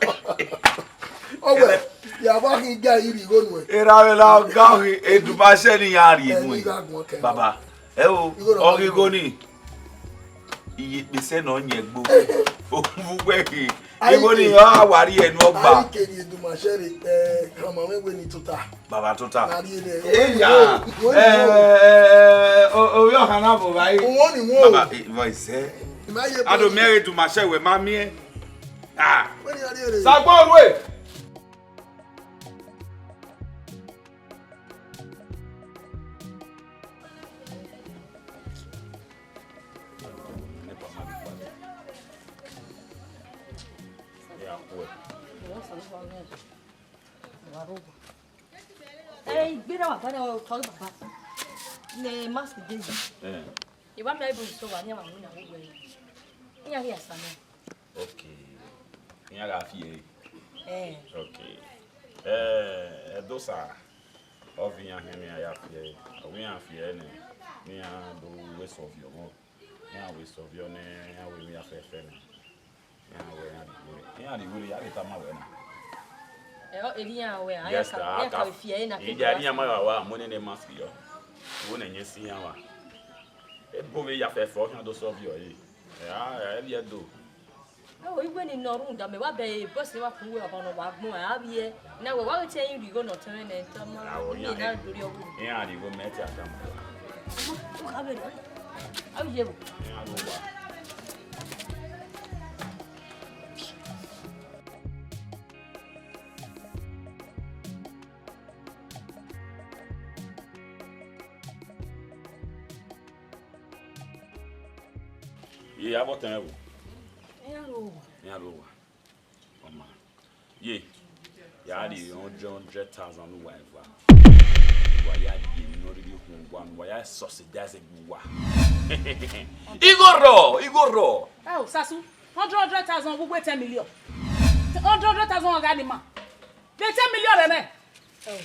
Ọ wẹ, ya wa ghi ga iri igho nuẹ. Erha vbe la ga ghi Edumashe ne iran rhie. Eh, gue. Ni gha gun ọkẹ. Baba. Ẹ o, igho nọ. Ọ ghi igho ni. Iye kpesẹ ne ọ yẹn gbe. Ovbi uwẹ ghe. Igho ni ọ a wa rhie ẹnu ọgba. Ayi kere Edumashe rre, eh, khama mwẹ wẹ ni tota. Baba tota. Na rhie nẹ. Eya. Eh, o, o, yo khana bo bhai. Uwọ ni wọ. Baba, eh, voice, eh. Ima ye. A do miẹn Edumashe wẹ ma miẹn. Ah. Wẹ ni a rhie rre. Sagbo rue. Ẹ, igbe na wa ba na, ọ tọ baba. Ne mask de yi. Eh. Iwa mi a ibu so wa ni wa wina wo we. Iya ghi asa na. Okay. Iran gha fi ẹre. Eh. Okay. Eh, Ẹdosa, ọ viọ iran khian ne iran ya fi ẹre. Ọ wẹ iran fi ẹre nẹ, ne iran do wẹ sẹ ọviọ ọmọ. Iran wẹ sẹ ọviọ nẹ, iran wẹ emwi ya fẹfẹ nẹ. Iran wẹ iran rhie iwere. Iran rhie iwere, ya vbe tama wẹ na. Ẹ, ọ, erriọ iran wẹ, a ya Yes, ka, sir, a ya ka ka fi ẹre na ke Iya, do iran ma gha wa mu nene mask yọ. Wo nẹ yẹn si iran wa. Ebo vbe ya fẹfẹ, ọ khian do sẹ ọviọ ẹre. Ẹ, a, ẹ vbiẹ do. Ẹ, o, iwẹ ni nọ rhunmwuda mẹ wa bẹ boss ne wa ku uwẹ ọhọ ne wa gbọn a vbiẹ. Na wẹ wa vbe tie ẹre igho ne ọ tẹn mwẹ nẹ, tọ ma, Ẹ, ọ, iran, na do rhie ọghe. Iran rhie igho mẹ te a tama. U kha vbe nọ. A vbiẹ vbo? Iran rhie owa. Ye, avbe ọtẹn mwẹ vbo? Iran rhie owa. Iran rhie owa. Ọ ma. Ye, ya rhie hundred, hundred thousand ne uwa eva. Uwa ya rhie emwi ne ọ rhirhi họn uwa, uwa ya subsidize egbe uwa. Igho rrọọ, igho rrọọ. Ẹ o, Sasu, hundred, hundred thousand vbe uwu ten million. Hundred, hundred thousand ọghe ni ma. Vbe ten million rẹ nẹ. Ẹ o,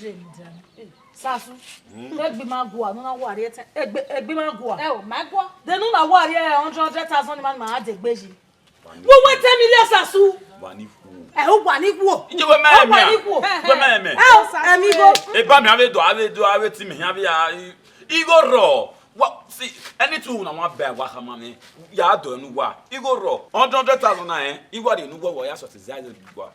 ye mudia nẹ. Sasu, egbe ima gua, ne u na wa rhie ẹtẹn. Egbe, egbe ima gua. Ẹ o, ma gua. De ne u na wa rhie hundred, hundred thousand ni ma, ni ma gha degbe yi. Vbe uwu ten million Sasu. Wa ni khuo. Ẹ, u wa ni khuo. Iye wẹ mẹ Ọ wa mẹ. Ni khuo. Wẹ mẹ mẹ. Ẹ o, Sasu, ẹ mi go. Eba mi ave do, ave do, ave ti mẹ hian vbe a, i-, igho rrọọ. Wa, see, anything una wan buy, wa khama mwẹ. Ya dọ enu wa. Igho rrọọ. Hundred, hundred thousand na, eh? Igho rhie enu wa, wa ya subsidize gba.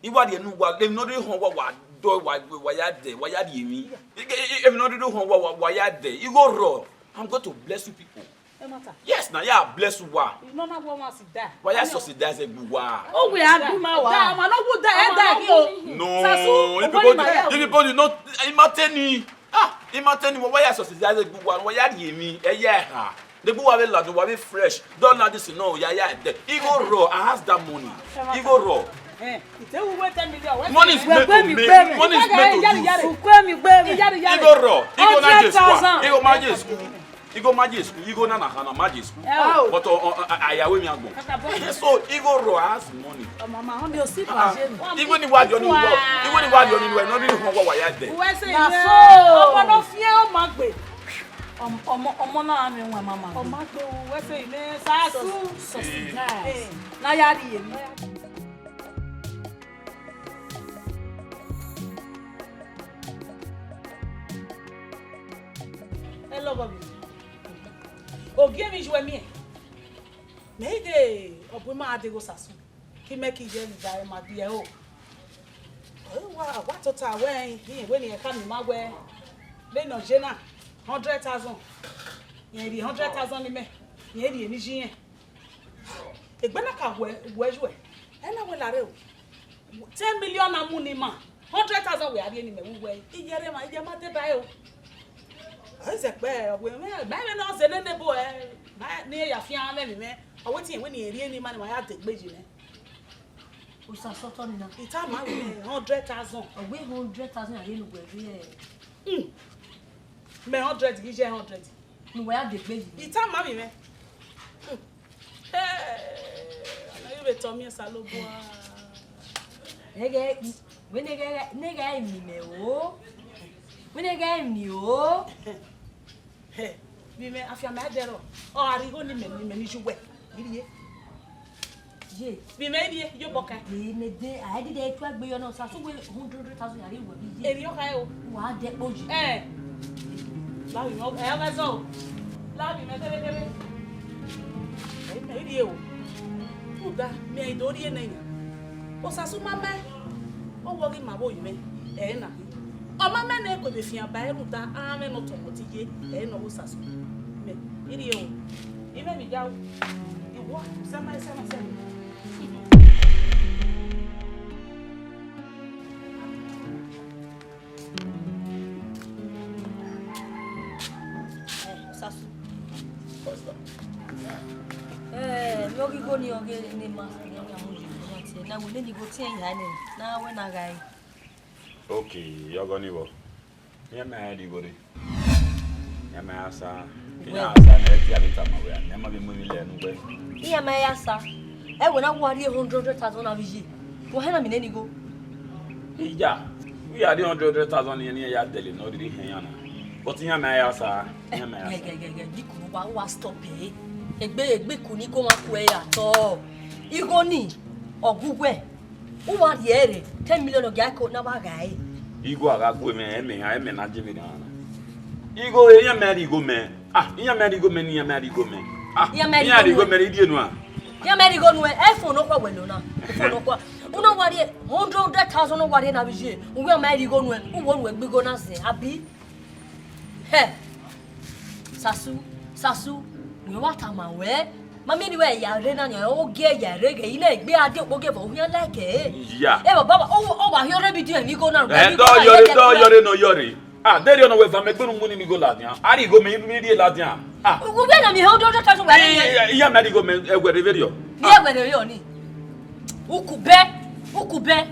Igho rhie enu wa, emwi ne ọ rhirhi họn wa, wa dọ, wa, wa ya dẹ, wa ya rhie emwi. I, i, i, emwi ne ọ rhirhi họn wa, wa, wa ya dẹ. Igho rrọọ. I'm going to bless you people. Ẹ ma ta. Yes, na ya bless uwa. Nọ na wọ wan si da. Wa ya subsidize egbe uwa. O we a gbe ima wa. Da, ọmọ nọ wu da, ẹ da ghi o. No, Sasu, if you body, if you body not, ima teni. Ah, ima teni, wa ya subsidize egbe uwa, wa ya rhie emwi, ẹ ya ha. Egbe uwa vbe ladu, wa vbe fresh. Dọ na this no, ya ya de. Igho rrọọ, I has that money. Igho rrọọ. Eh, ite wu we ten million, we Money is made to make. Money is made to use. Ukwe mi gbe mi. Igho rrọọ. Igho na je school. Hundred thousand. Igho ma je school. Igho ma je school, igho na na khana ma je school. Ẹ o. But ọ, ọ, ọ, ayawe mi agbọn. So igho rrọọ has money. Ọ mama, ọ mi o si pa je mi. Igho ni wa yọ ni wọ, igho ni wa yọ ni wọ, no ni họn wa wa ya dẹ. Uwẹ sẹ Na ime. So. Ọmọ nọ fiẹn ọ ma gbe. Ọm-, ọmọ, ọmọ na mẹ wọn mama. Ọ ma gbe uwẹ sẹ ime Sasu. Subsidize. Eh. Na ya rhie mi. Hello, Bobby. Ogie emwi yu ẹmiẹn. Mẹ i ghe ọ bu ima gha degho Sasu. Ke imẹ ke iye ẹre da ẹre ma biẹ o. Wa, wa tota wẹ irẹn wẹ ne irẹn khama ima wẹ, vbene ọ ye na, hundred thousand. Irẹn rhie hundred thousand ne imẹ, irẹn rhie ne iye irẹn. Egbe na ka wẹ, wẹ yu ẹ. Ẹ na wẹ lare o. Ten million na mu ne ima. Hundred thousand wẹ a rhie ne imẹ vbe uwu ẹre. Iye rre ma, iye ma deba ẹre o. Ọ i zẹ kpẹ, ọ wẹ, mẹ, mẹ vbe ne ọ zẹ nene ebo ẹ, ma ne irẹn ya fian mwẹ emwi mwẹ. Ọ wẹ te irẹn wẹ ne irẹn rhie ne ima ne ima ya degbe yi nẹ. Osa sọtọ ni na. I tama wẹ hundred thousand. Ọ wẹ hundred thousand a rhie ne uwẹ rhie. Hmm. Mẹ hundred, ghi ye hundred. Ne uwẹ ya degbe yi nẹ. I tama mwẹ mwẹ. Hmm. Hey, ọ na ghi vbe tọ miẹn Osanobua. Nẹghẹ, wẹ nẹghẹ, nẹghẹ emwi mẹ o. Wẹ nẹghẹ emwi o. Hey, vbe imẹ, afianma ẹdẹrọ, ọ gha rhie igho ne imẹ, ne imẹ ni ye uwẹ, I rhie. Ye. Vbe imẹ I rhie, ye obọ kan. Vbe imẹ de, a i dede tuẹ gbe yọ nọ, Osasu wẹ hundred thousand a rhie uwẹ vbe ye. Erriọ kha o. Wa dẹ kpo yi. Ẹ. Lavbi mẹ, ẹ, ọ gha zọ o. Lavbi mẹ kẹrẹkẹrẹ. Ẹ, mẹ rhie o. Rhunmwuda, mẹ i do rhie nẹ yan. Osasu ma mẹ, ọ wẹ ọ ghi ma vbe oyi mwẹ, ẹ na. Ọ ma mẹ ne gue vbe fian ba ẹre rhunmwuda, a mwẹ ne ọ tọ ọmọ te ye, ẹ ne ọ vbe Osasu. Mẹ, I rhie o. I mwẹ emwi ya o. I wọ, sẹ ma, sẹ ma, sẹ ma. Ẹ, Osasu. Pastor. Ẹ, ne ọ ghi gho ni ọ ghe ne ma, ne ọ ghi amu yi, ne ọ ghi Na wẹ nene igho tie ya nẹ, na wẹ na gha re. Okay, yọghọ ni vbọ. Iran ma ya rhie igho rre. Iran ma ya sa. Iran a sa ne ẹ tie avbe tama wẹ, ne ma vbe mu emwi lẹ ne uwẹ. Iran ma ya sa. Ẹ wẹ na wa rhie hundred thousand na vbe iye. Wẹ hẹ na mi nene igho. Iya, u ya rhie hundred thousand ne iran ya dẹle ne ọ rhirhi hẹ iran na. But iran ma ya sa, iran ma ya sa. Gẹgẹgẹgẹ, biko wa wa stop e. Egbe egbe ku ni ko ma ku ẹ ya tọ. Igho ni, ọ gu wẹ. U wa rhie ẹre ten million ọ gia ko na wa gha re. Igho a gha gu mwẹ, ẹmwẹ iran, ẹmwẹ na je vbe na. Igho, iran ma rhie igho mẹ. Ah, iran ma rhie igho mẹ ni, iran ma rhie igho mẹ. Ah, iran ma rhie igho mẹ ni die nuan. Iran ma rhie igho nuẹn, ẹ fo nọkhua wẹ lo na. Fo nọkhua. U na wa rhie hundred thousand na wa rhie na vbe iye. U wẹ ma rhie igho nuẹn, u wo nuẹn gbe igho na zẹ, abi? Hẹ. Sasu, Sasu, wẹ wa tama wẹ. Ma miẹn ne wẹ ya rre na ni, ogie ya rre ghe, ine egbe a die okpogie vbe, u khian like ẹre. Ya. Ẹ baba, ọ wa khian rre bi die emwi igho na. Ẹ, dọ yọre, dọ yọre nọ yọre. Ah, deghẹ ọ nọ wẹ va mẹ gbe unu mu ni igho ladian. A rhie igho mẹ, mi rhie ladian. Ah. U wẹ na mi hundred thousand wẹ. Iya mẹ rhie igho mẹ, ẹwẹ rre vberriọ. Ni ẹwẹ rre vberriọ ni. Ukubẹ, ukubẹ,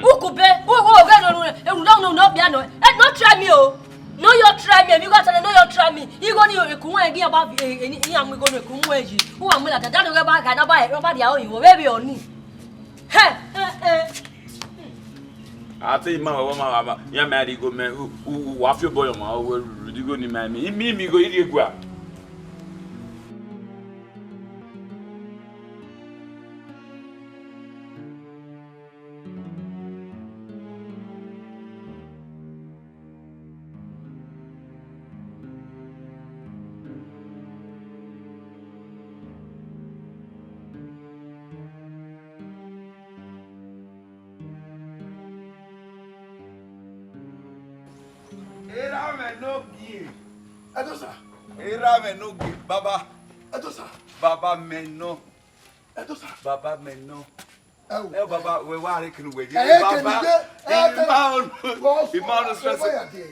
ukubẹ, u wo ghe nọ, ewunna unu nọ bia nọ, ẹ, no try me o, no yo try me, emwi gha tana, no yo try me, igho ni eku wọn ẹgi iran ba, iran mu igho ni eku wọn yi, u wa mu ladian, da ne ọ ghẹ ba gha na ba, ọ ba dia oyin, vbe vbe ọ ni. Hẹ, hẹ, hẹ. A te ima wẹ, ma, ma, ma, iran ma rhie igho mẹ, u, u, u wa fi obọ yọ ma, u wẹ rhie igho ni ma mi, imi, imi igho, I rhie gua. Erha mwẹ ne ogie. Ẹdosa. Erha mwẹ ne ogie, baba. Ẹdosa. Baba mẹ nọ. Ẹdosa. Baba mẹ nọ. Ẹ o. Ẹ o, baba, wẹ wa rhe kinu wẹ je. Ẹ, baba, kinu je, ẹ, ima unu, ima unu stress.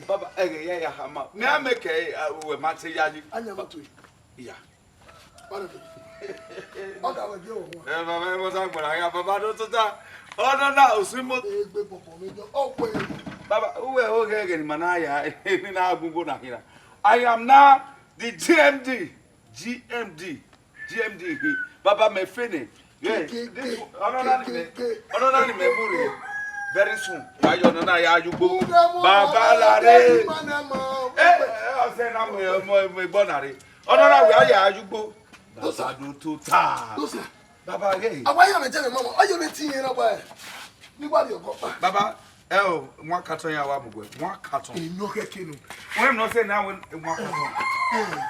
Baba, ẹ ghe ya ya ha ma. Mẹ a mẹ kẹ, ẹ, wẹ ma te ya yi. Anya ma tu. Iya. Ọ da wẹ je o. Ẹ, baba, ẹ, wọ sa gbọra ya, baba, do tota. Ọ nọ na, o si mo. Egbe pọpọ mi jọ, ọ pẹ. Baba, uwẹ o ghe ghe ni ma na ya, ni na gun go na hira. I am now the G M D, G M D, G M D. Baba, mẹ fẹnẹ. Yeah, this one, ọnọ na ni mẹ, ọnọ na ni mẹ mu rre. Very soon, wa yọ ọnọ na ya yugbo. Baba la re. Eh, eh, ọsẹ na mẹ, mẹ, mẹ gbọ na re. Ọnọ na wẹ a ya yugbo. Baba do tota. Baba ghe. Awa ya mẹ jẹ mẹ mama, ayo mẹ ti yẹn na gba. Ni gba di ọgọ pa. Baba, ẹ o, wan carton ya wa mu gbe. Wan carton. Eno kẹkẹ nu. Wẹ nọ sẹ na wẹ wan carton.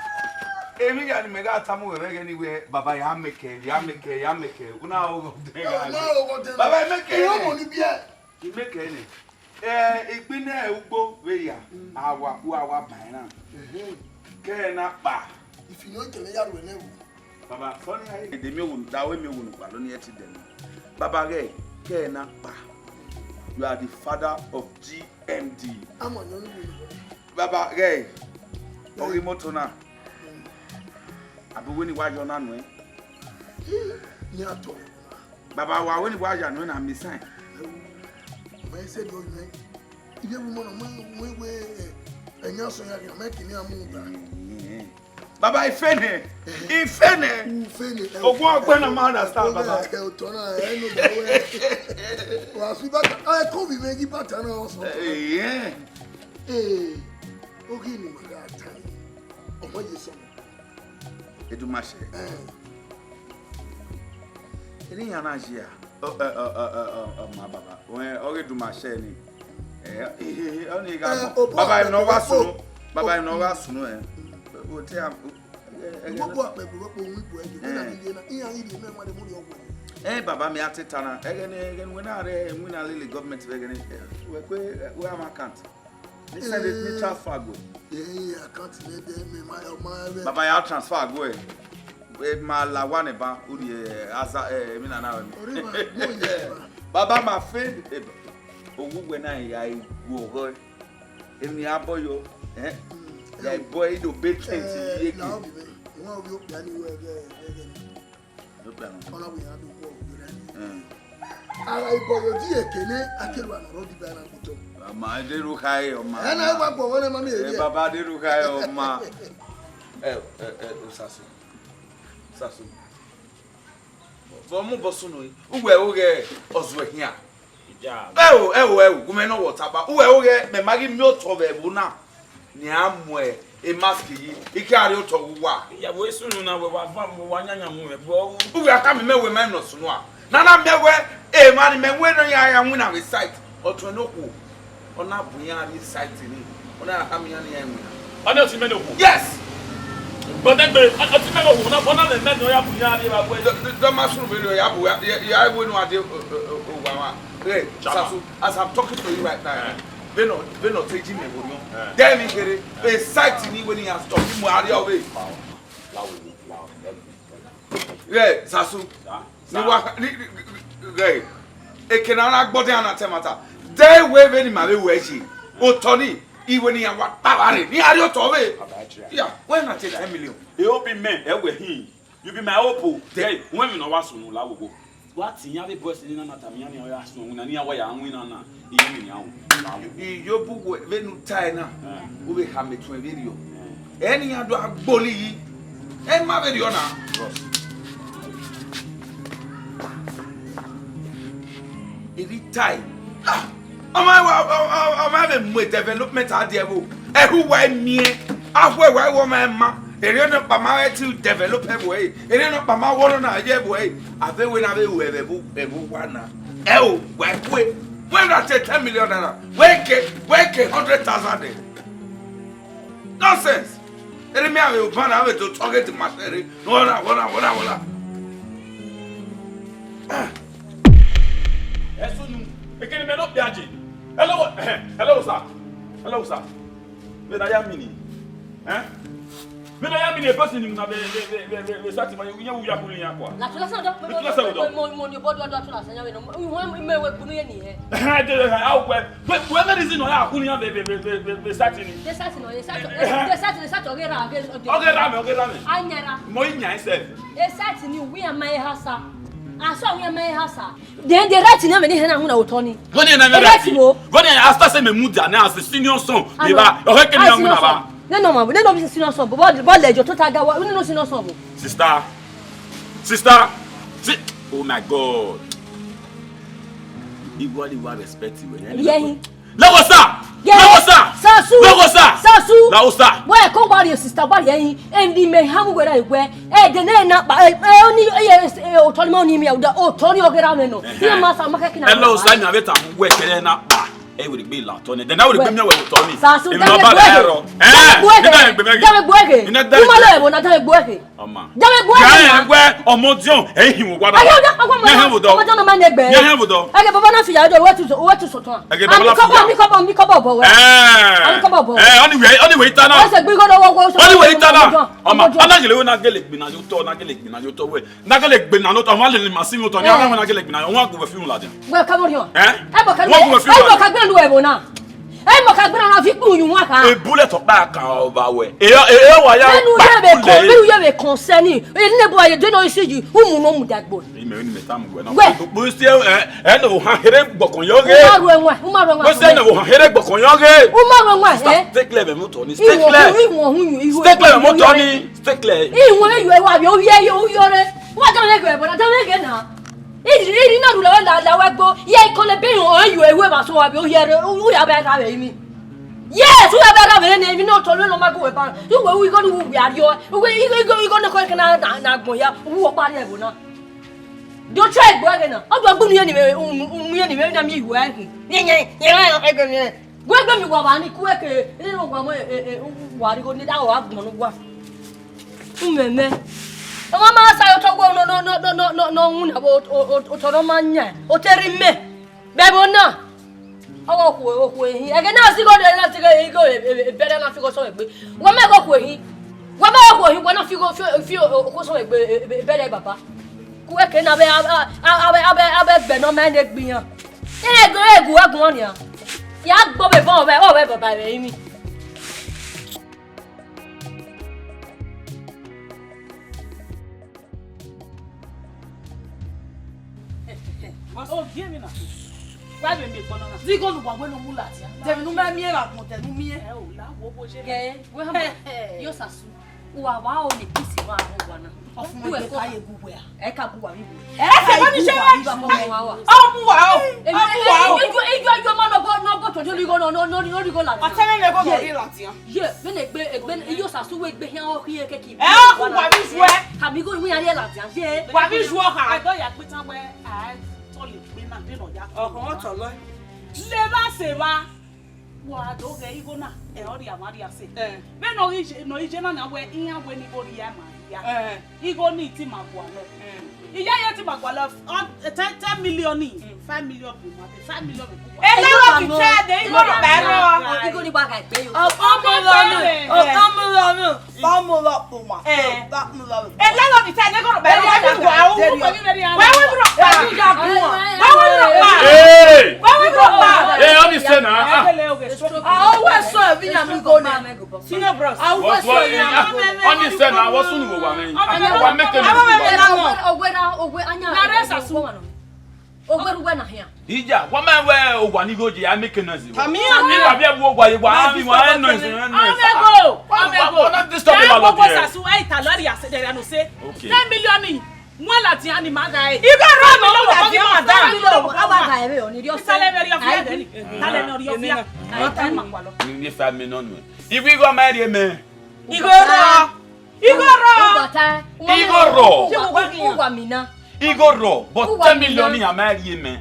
Emwi ya ni mẹ gha tama wẹ vbe ẹghẹ ni wẹ, baba ya mẹ kẹ, ya mẹ kẹ, ya mẹ kẹ. Una o gọ dẹ. Baba mẹ kẹ. Iyo mo ni biẹ. I mẹ kẹ nẹ. Eh, igbinna ugbo vbe ya, a wa, u a wa ban na. Kẹ na kpa. Ifi ne ọ kẹmẹ ya ruẹ nẹ vbo. Baba, funny how you dey me wunu, that way me wunu kpa lo ni ẹ ti dẹ nọ. Baba ghẹ, kẹ na kpa. You are the father of G M D. Ama nyọ ni wunu. Baba ghẹ, ọ ghi moto na. Abi wẹ ni wa yọ na nuẹn. Ni a tọ. Baba wa wẹ ni wa ya nuẹn na mi sain. Mẹ se do nuẹn. Ibi ẹvbo mọ nọ, mọ wẹ wẹ ẹyan sọ ya gha mẹ kini amu da. Baba, ife nẹ, ife nẹ. Ufe nẹ. Ogun ọgbẹ na ma understand, baba. Ẹ o tọ na, ẹ no da wẹ. Wa fi bata, ẹ ko bi mẹ gi bata na ọsọ. Eh, eh. Eh, ogi ni ma ga ta. Ọmọ ye sọ. Edumashe. Eh. Eni yan na ye a. Ọ, ọ, ọ, ọ, ọ, ọ, ma baba. Wẹ, ọ ghe Edumashe ni. Eh, eh, eh, ọ ni gha mọ. Baba, ẹ nọ wa sunu. Baba, ẹ nọ wa sunu, eh. O te a, eh, eh, gbogbo akpẹ gbogbo kpo wi bu ẹjọ. Na ni ye na, iyan iri mẹ ma de mo ri ọgwẹ. Eh, baba, mi a te ta na. Ẹghẹ ne, ẹghẹ ne wẹ na rre, wẹ na lele government vbe ẹghẹ ne. Eh, wẹ kue, eh, wẹ ama account. Ni send it, ni transfer go. Eh, account ne de me ma, ma, ma. Baba ya transfer go, eh. Eh, ma la wa ne ba, uri, eh, aza, eh, mi na na we. Ori ma, mo ye ma. Baba ma fe, eh, owu wẹ na ya iwo ho. Emi aboyo, eh? Ya boy do be twenty years. La obi me. Wọn obi o pia ni we, eh, eh, eh. Yo pia no. Ọla we ya do ko, you ready? Eh. Ara ibọ yo di ekele, akelu anọrọ di ba na kutọ. Ama, de ru khae, ọma. Ẹ na wa gbọ wọn ma mi Eh, eri. Baba, de ru khae, ọma. Eh, eh, eh, Sasu. Sasu. Vọ mu bọ sunu yi? Uwẹ oghẹ ọzuẹ hian. Ija. Ẹ o, ẹ o, ẹ o, gu mẹ nọ wọ taba. Uwẹ oghẹ mẹ ma ghi miẹn otọ vbe ẹvbo na. Ni a mu e mask yi, I ke a rhie otọ vbe uwa. Ya vbe sunu na, wẹ wa va, wẹ wa yanyan mu vbe ẹvbo. Uwẹ a tama mẹ wẹ ma nọ sunu a. Na na miẹn wẹ emwa ni mẹ wẹ nọ ya ya winna vbe site. Ọtuẹn ne okhuo, ọ na bu iran rrie site ni. Ọ na ya tama iran ne iran winna. Ọ na oti mẹ ne okhuo. Yes. But then, but oti mẹ ne okhuo, ọ na, ọ na mẹ mẹ ne ọ ya bu iran rrie vbe ẹvbo. Dọ, dọ, dọ ma sunu vbe rrie ya bu ya, ya, ya wẹ ne a de, o, o, o, owa wa. Hey, Chama. Sasu, as I'm talking to you right now, Eh. Vbene ọ, vbene ọ te ji mẹ vbe orhiọn. Eh. Dẹ emwi kherhe, e site ni wẹ ne iran stop, mu a rrie ọvbe. Wow. Wow. Ghẹ, Sasu. Sa, ni sa. Wa, ni, ni, ghẹ, eke ne a na gbọdọ iran na tẹ mata. Dẹ wẹ vbene ima vbe wẹ ye. Otọ ni, iwẹ ne iran wa kpa vba rre, ne iran rhie otọ vbe. Aba try. Ya, wẹ na te da million. E hope mẹ, ẹ wẹ hin. You be my hope o. Dẹ. Hey, wẹ emwi ne ọ wa sunu la wowo. Wa te iran vbe boys ni na na tama iran ne iran ya sunu winna, ne iran wa ya winna na, iran ni iran o. Iyobu wẹ vbene u tae na, Eh. U vbe khama etuẹn vberriọ. Eh. Ẹ ne iran do gha gboli yi. Ẹ ma vberriọ na. Bros. Eri tae. Ah! Ọ ma wa, ọ, ọ, ọ ma vbe mu development a die vbo. Ẹhu wa miẹn. Ahu wa wọ ma ma. Ere nọkpa ma ghẹ te develop ẹvbo ẹre. Ere nọkpa ma wọ nọ na ye ẹvbo ẹre. A vbe wẹ na vbe ru ẹvbo, ẹvbo wa na. Ẹ o, wa kue. Wẹ na te ten million naira. Wẹ ke, wẹ ke hundred thousand. Nonsense. Ere mi a vbe oban na vbe do tọghe de ma sẹre. Wọ na, wọ na, wọ na, wọ na. Ah. Ẹ sunu, ekene mẹ ne ọ kpia je. Hello, hello, sir. Hello, sir. Vbene a ya mini. Eh? Vbene a ya mini, e person ni na vbe, vbe, vbe, vbe, vbe sati ma, iye wu ya kuli ya kwa. La tula sa do. Tula sa do. Mo, mo ni obo do do tula sa ya vbe no. Mo, mo, mo we gbunu ye ni he. Eh, de, eh, a wẹ. Wẹ, wẹ vbe reason nọ ya kuli ya vbe, vbe, vbe, vbe, vbe, vbe sati ni. De sati nọ, de sati, Eh, eh. de sati, de sati, ọghe ra, ọghe, ọghe. Ọghe ra mẹ, ọghe ra mẹ. A yan ra. Mo yi yan sef. E site ni uwi ama e hasa. Aso uwi ama e hasa. Then the right ni mẹ ni hena huna otọ ni. Vọni na E right wo. Vọni after say me mudia na as a senior son. Ano. Me ba, o he ke ni As a senior huna ba. son. Ne no ma, ne no be senior son. But, but le jo tota ga wa, ne no senior son bo. Sister. Sister. Si-, oh my God. Equally well respect you. Yeah. Lọghọ sa! Yeah. Lọghọ sa! Sasu! Lọghọ sa! Sasu! Lọghọ sa! Wẹ ko wa rhie sister wa rhie yin, endi mẹ ha mu wẹ ra egbe. E de ne na pa, e, e, oni, e, e, e, otọ ni ma oni mi, otọ ni ọghe ra mẹ nọ. Ẹhẹn. Iye ma sa ma kẹ kina. Ẹ lọghọ sa, mi a vbe ta mu wẹ kẹrẹ na pa. E wẹ gbe la otọ ni. De na wẹ gbe mi wẹ otọ ni. Sasu, Èmi dame lọ bá gbe la ẹghe. Ẹrọ. Dame gbe Ẹ, ẹghe. Dame gbe ẹghe. Dame gbe ẹghe. Iná dá Uma ẹgbe. Lo ẹbọ na dame gbe ẹghe. Ọma. Jẹ vbe gbe ẹghe na. Wẹ ọmọ diọn, ẹ hin wọ wa. Ayo, ya, ọmọ, ọmọ, Yẹ hẹn wò dọ. Ọmọ diọn ma ne gbe. Yẹ hẹn wò dọ. Ẹgẹ baba na fi ya do, wẹ tu so, wẹ tu so tọn. Ẹgẹ baba Ami na fi kọbọ, ya. Ami kọbọ, mi kọbọ bọ wẹ. Ẹ. Ami kọbọ bọ wẹ. Ẹ, anyway, anyway, ita na. Ọsẹ gbigbo na wọ, wọ, Anyway, ita na. Ọmọ, Ọmọ, ọmọ, ọmọ, ọmọ, ọmọ, ọmọ, ọmọ, ọmọ, ọmọ, ọmọ, ọmọ, ọmọ, Ẹ. Ọmọ, ọmọ, ọmọ, ọmọ, ọmọ, Wẹ ka bọ riọn. Ẹ? Ẹ bọ ka Wọ́n gbẹ, kún wọn fi ẹ bọ wà. Ka gbẹ lu ẹbọ na. Ẹ bọ ka gbẹ na fi kún yun wa ka. Ebulẹ tọkpa kan ọba wẹ. Eyọ, eyọ wa ya Mẹnu pa yẹ vbe kọn, kulẹ. Mẹnu yẹ vbe kọn sẹni. Eni ne bu aye de no isi yi, umu no mu dagbo. Ime ni meta mu wẹ na. Wẹ. Bo si ẹ, ẹ no han here gbọkọn yọ ghe. Uma ru ẹwẹn, uma ru ẹwẹn. Bo si ẹ no han here gbọkọn yọ ghe. Uma ru ẹwẹn, Sister, ẹ? Stay clear vẹ motọ ni. Stay Iwọ clear. Hu, iwọ hu yu, iwọ. Stay clear vẹ motọ ni. Stay clear. Iwọ yu ẹwa vẹ, ohiẹ yo, ohiẹ re. Wa da mẹ gbe ẹbọ na, da mẹ gbe na. Iri, iri na ru lọ la, la wẹ gbo. Ye ikole be yo, e yo ewe ba so wa be, o ye re, u ya ba ra vbe mi. Yes, u ya ba ra vbe ne mi no to lo no ma gu we ba. U we u igo ni u we ario. U we igo, igo, igo no ko ke na, na, na gbon ya. U wo pa re bo na. Do try gbo ege na. O do gbo mi ye ni me, u, u, u ye ni me na mi iwe ege. Ye, ye, ye, ege mi. Wẹ gbe mi wa ba ni ku eke, ene ne wa mo, e, e, e, wa righo ne da wa gbọn ne wa. Umeme. Ọmọ ma sa yo to wo no, no, no, no, no, no, no, wuna bo, o, o, otọ nọ ma yan, o te rri mẹ. Bẹbẹ na. Ọwọ okhuo, okhuo ehin. Ẹgẹ na si gho de, na si gho, igho, e, e, e, bẹrẹ na fi gho sọ egbe. Wa mẹ gho okhuo ehin. Wa mẹ gho okhuo ehin, wa na fi gho, fi, fi, o, okhuo sọ egbe, e, e, bẹrẹ baba. Ku eke na vbe, a, a, a, a, vbe, a, vbe, a, vbe gbe nọ mẹ ne gbe iran. Ere gu, ere gu, ẹ guan nian. Ya gbọ vbe vọn vbe, ọ vbe baba vbe imi. Ye vbe na. Wa vbe miẹn egbọn na. Zigọ ne uwa wẹ ne ọ mu ladian. Dẹmwẹ ne u ma miẹn vbe agbọn, dẹ ne u miẹn. Ẹ o, la wo obo ye. Gẹ, wẹ hama. Yo Osasu. Uwa wa o ne peace wa rhunmwuda na. Ọfumwegbe ka ye gu wẹ a. Ẹ ka gu uwa vbe iwe. Ẹ ka gu uwa vbe iwe. Ọ mu wa o. Ọ mu wa o. Ijo, ijo, ijo ma nọ gọ, nọ gọ to di oligho nọ, nọ, nọ, nọ oligho la. Ọtẹn mwẹ gọ gọ ye ladian. Ye, vbene egbe, egbe, Yo Osasu wẹ egbe hian ọ khian keke. Ẹ, ọ gu uwa vbe iwe. Hama igho ne iran rhie ladian, ye. Wa vbe iwe ọha. Ẹdọ ya gbe tan wẹ, a tọ le gbe na, vbene ọ ya. Ọhọ, ọ tọ lọ. Levba sevba. Wa do ghẹ igho na, ẹ, ọ rhia mwa rhia sẹ. Eh. Vbene ọ ghi je, ne ọ ghi je na na wẹ, iran wẹ ne igho rhia ma rhia. Eh. Igho ni ti ma gualọ. Mm. Iyayi ti ma gualọ, ọ, ten, ten million ni, mm, five million bu ma, five million bu ma. Ẹ, landlord tẹ de, igho rhọkpa rrọọ. Igho ni wa gha gbe yo. Ọmọ lọ nù, ọmọ lọ nù, ọmọ lọ kpoma. Eh. Ọmọ lọ nù. Ẹ, landlord tẹ de, igho rhọkpa rrọọ. Ẹ, landlord tẹ de, igho rhọkpa rrọọ. Wa wẹ rhọkpa. Ẹ, wa wẹ rhọkpa. Hey! Wa wẹ rhọkpa. Hey, how you say na? Ah. Ah, always so, we are going. Senior bros. What's what? Only say na, what's soon we wa men. Wa make a move. Ogwe na, ogwe anya. Na rest asu. Ogwe ruwe na hia. Ija, wa ma wẹ owa ni gho je, a make noise. Come here. Ni wa bi ẹbu owa ye, wa mi wa noise, noise. Amego. Amego. Wa not disturb the landlord here. Sasu, ẹ, ita lọri ase, dere no se. Okay. Ten million ni. Wọ́n ladian ni ma gha ẹre. Igho rọ, wọ́n ladian, madam. Ten million, a wa gha ẹre, ọ ni rhie ọsẹ. Isalẹ vbe rhie ọfia dẹ ni. Italẹ ne ọ rhie ọfia. Ọ ta ma kua lọ. Ni five million nọ. Igho igho ma rhie mẹ. Igho rọ. Igho rọ. Igho rọ. Uwa mina. Igho rọ, but ten million ni a ma rhie mẹ.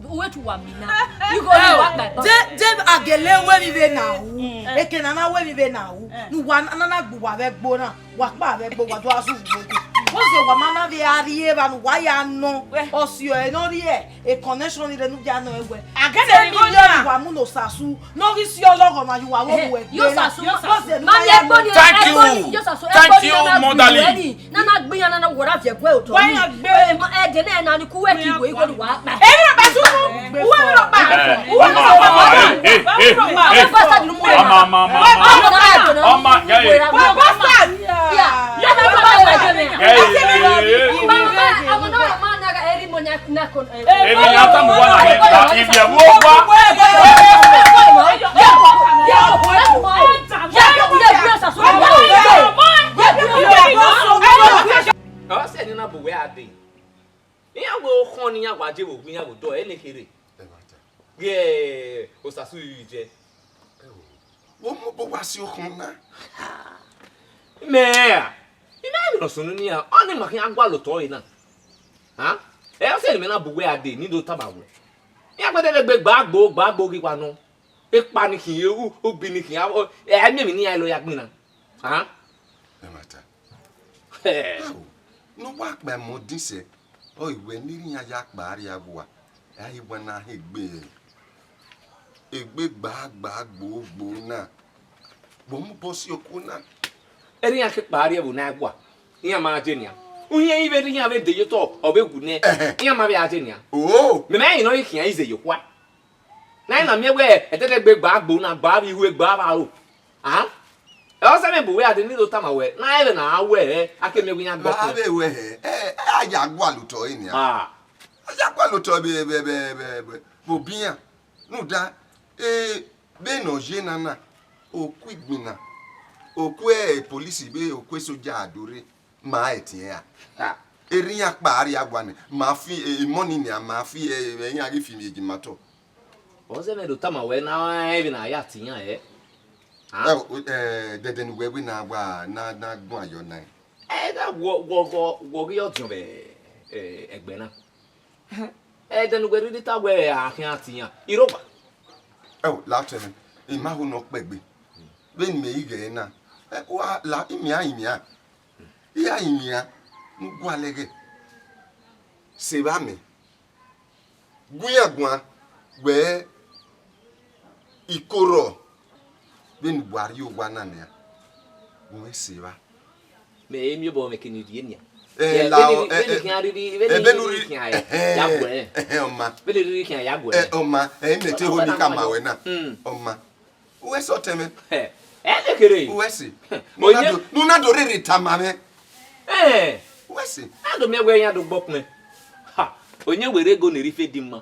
Uwe tu uwa mina. Igho rọ wa kpa. Je, je agele wẹ mi vbe na hu. Ekena na wẹ mi vbe na hu. Nu wa na na gbe uwa vbe gbo na. Wa kpa vbe gbe, wa do azu vbe gbe. Wo ze wa ma na vbe a rhie evba ne uwa ya nọ. Ọsiọre ne ọ rhie e connection ni rre ne u ya nọ ẹwẹ. A gele ten million wa mu ne Osasu. Ne ọ ghi si ọlọghọ ma ye uwa vbe ohu ẹgbe na. Yo Osasu, ma mi ẹgbo ni. Thank you. Yo Osasu, thank you, motherly. Na na gbe iran na na wọrọ viẹ ẹguẹ otọ ni. Ẹdẹ na na ni ku wẹ ki wẹ igho ni wa kpa. Emwi rhọkpa sunu. Uwa emwi rhọkpa. Uwa emwi rhọkpa. Ẹ basta di nu mu rẹ. Ọma, ọma, ọma, ọma, ọma, guy. Uwa basta. Emwi ya ta mu wa na he ta, ivie wo wa. Ọ sẹ ne na bu wẹ a dee. Iran wẹ okhọn ne iran wa je vbe owa iran vbe odọ ẹre ne kherhe. Ghẹ Osasu rhirhi jẹ. Wo mu obọ wa si okhọn na. Mẹ ra, I ma emwi ne ọ sunu ne iran, ọnii ma khian gualọ otọ ẹre na. Ẹ, ọ sẹ ne imẹ na bu wẹ a dee, ne I do tama wẹ. Iran gbẹdẹdẹ gbe gba gbo, gba gbo ghi wa nọ. Ekpa ni khin, u, ubi ni khin, a, ẹ, a miẹn emwi ne iran lọ ya gbinna. Ẹ ma ta. Ao, ne uwa kpa ẹmwẹ odin sẹ, ọ i wẹ ne I rhie iran ya kpa rria vbe uwa, ẹ i wa na he egbe, egbe gba gba gbo gbo na, vbe ọ mu obọ si okuo na. Erha iran ke kpa rrie ẹvbo na ẹguae, iran ma je nian. Uhiẹn i vbe rre iran vbe de ye otọ, ọ vbe wu nẹ, iran ma vbe a je nian. Oh! Mẹ ma rẹn ne ọ ghi khian ize ye okhua. Ne a i na miẹn wẹ ẹdẹdẹgbe gba gbo na, gba vbe ihu, gba vbe aro. A? Ẹ, ọ sẹ mwẹ bu wẹ a dee, ne I do tama wẹ, ne a rẹn vbe ne a wẹ, a ke miẹn wẹ iran gbọkun. Vbe a vbe wẹ hẹ, ẹ, ẹ, a ya gualọ otọ ẹre nian. A. A ya gualọ otọ vbe, vbe, vbe, vbe, vbe, vbe obian. Rhunmwuda, e, vbene ọ ye na na, oku igbinna, oku e, police vbe oku e soja do rre, ma ẹtin ra. Erha iran kpa rria vbe uwa nẹ, ma fi, e, imọni nian, ma fi, e, iran ghi fi miẹn eje ima otọ. Ọ sẹ mwẹ do tama wẹ ne a rẹn vbe ne a ya tie iran, ẹ? A? Ẹ, o, ẹ, dẹdẹ ne uwẹ wẹ ne a wa, na, na guan yọ na. Ẹ, da wọ, wọ, wọ, wọ ghi ọdiọn vbe, ẹ, ẹgbẹ na. Ẹdẹ ne uwẹ rhirhi ta wẹ a khian tie iran, I rre owa. Ẹ o, la otọ mwẹ, I ma ho ne ọ kpẹgbe. Vbene imẹ i ghẹ na, ẹ, wa la, imian, imian. I gha imian, ne u gualọ ẹghẹ. Sevba mẹ. Gu iran guan, wẹ, I ko rrọọ, vbene uwa rrie owa na nian, u mwẹ sevba. Mẹ i miẹn obọ mwẹ ke ne I rrie nian. Ẹ, la vbene ọ, ẹ, vbene ẹ, khian rhirhi, vbene ẹ, vbene rhirhi u khian ya guẹ. Ẹhẹn, ọma. Vbene rhirhi khian ya guẹ. Ẹ, ọma, ẹ, I miẹn te ho ni ka ma wẹ na. Mm. Ọma. Uwẹ sẹ ọtẹn mwẹ. Ẹ, ẹ ne kherhe. Uwẹ sẹ. Onye- Ne u na do, ne u na do rherhe tama mwẹ. Ẹ. Uwẹ sẹ. A do miẹn wẹ iran do gbe ọkpẹn. Ha, onye wẹ rre ego ne erha ife di ma.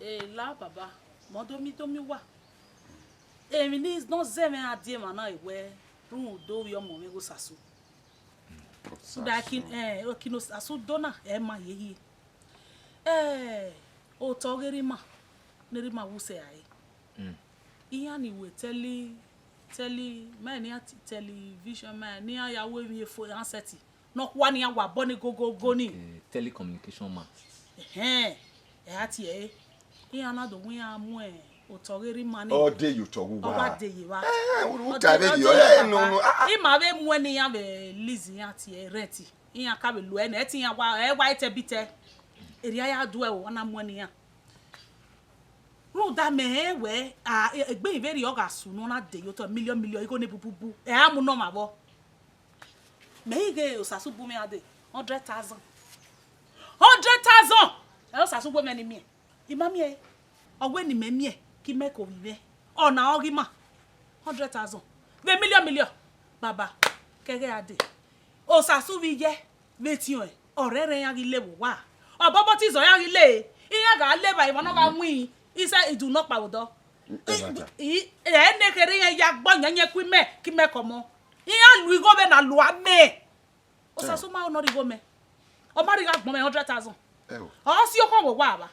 Ela baba, mẹ ọ do miẹn, do miẹn uwa. Emwi ni nọ zẹ mwẹ a die emwa na wẹ rhunmwuda ovbi ọmọ mwẹ ghe Osasu. Suda ẹki, eh, ẹki ne Osasu do na, ẹ ma ye hie. Eh, otọ ghe rre ima, ne rre ima vbe usẹ rae. Iran ni wẹ tẹli, tẹli, ma ne iran ti television, ma ne iran ya ru emwi efo handset. Ne ọ khua ne iran wa obọ ni gogogo ni. Eh, telecommunication man. Ẹhẹn, ẹ a tie ẹre. Iran na do wẹ iran mu otọ ghe rre ima ni. Ọ de ye otọ ghe uwa. Ọ wa de ye evba. Eh, u ta vbe rhie, eh, no, no, ah, ah. Ima vbe mu ẹre ne iran vbe lease iran tie rent. Iran ka vbe lo ẹre nẹ, ẹ te iran wa, ẹ wa etẹ bitẹ. Erriọ a ya do ẹre, ọ na mu ẹre ne iran. Rhunmwuda mẹ rẹn wẹẹ, a, e-, egbe vberriọ ọ gha sunu, ọ na de ye otọ million million igho ne bububu. Ẹ a mu nọ ma vbọ? Mẹ i ghe Osasu bu mwẹ a de hundred thousand. Hundred thousand! Ẹ Osasu wẹ mẹ ni miẹn. I ma miẹn ẹre. Ọ wẹ ne imẹ miẹn, ke imẹ ke ovbi mwẹ. Ọna ọ ghi ma. Hundred thousand. Vbe million million. Baba, ke ẹghẹ a de. Osasu vbe iye, vbe etiọnrẹn, ọrẹrẹ iran ghi le vbe owa. Ọbọbọ te izọ iran ghi le, iran gha le evba emwa ne ọ gha win, isẹ idu nọkpa vbe odọ. Ẹ, ẹ ne kherhe iran ya gbe ọyẹnyẹn ku imẹ, ke imẹ ke ọmọ. Iran lu igho vbe na lua mẹ. Osasu ma ho ne ọ rhie igho mẹ. Ọ ma rhie gha gbọn mwẹ hundred thousand. Ẹ o. Ọ si okhọn vbe owa vba.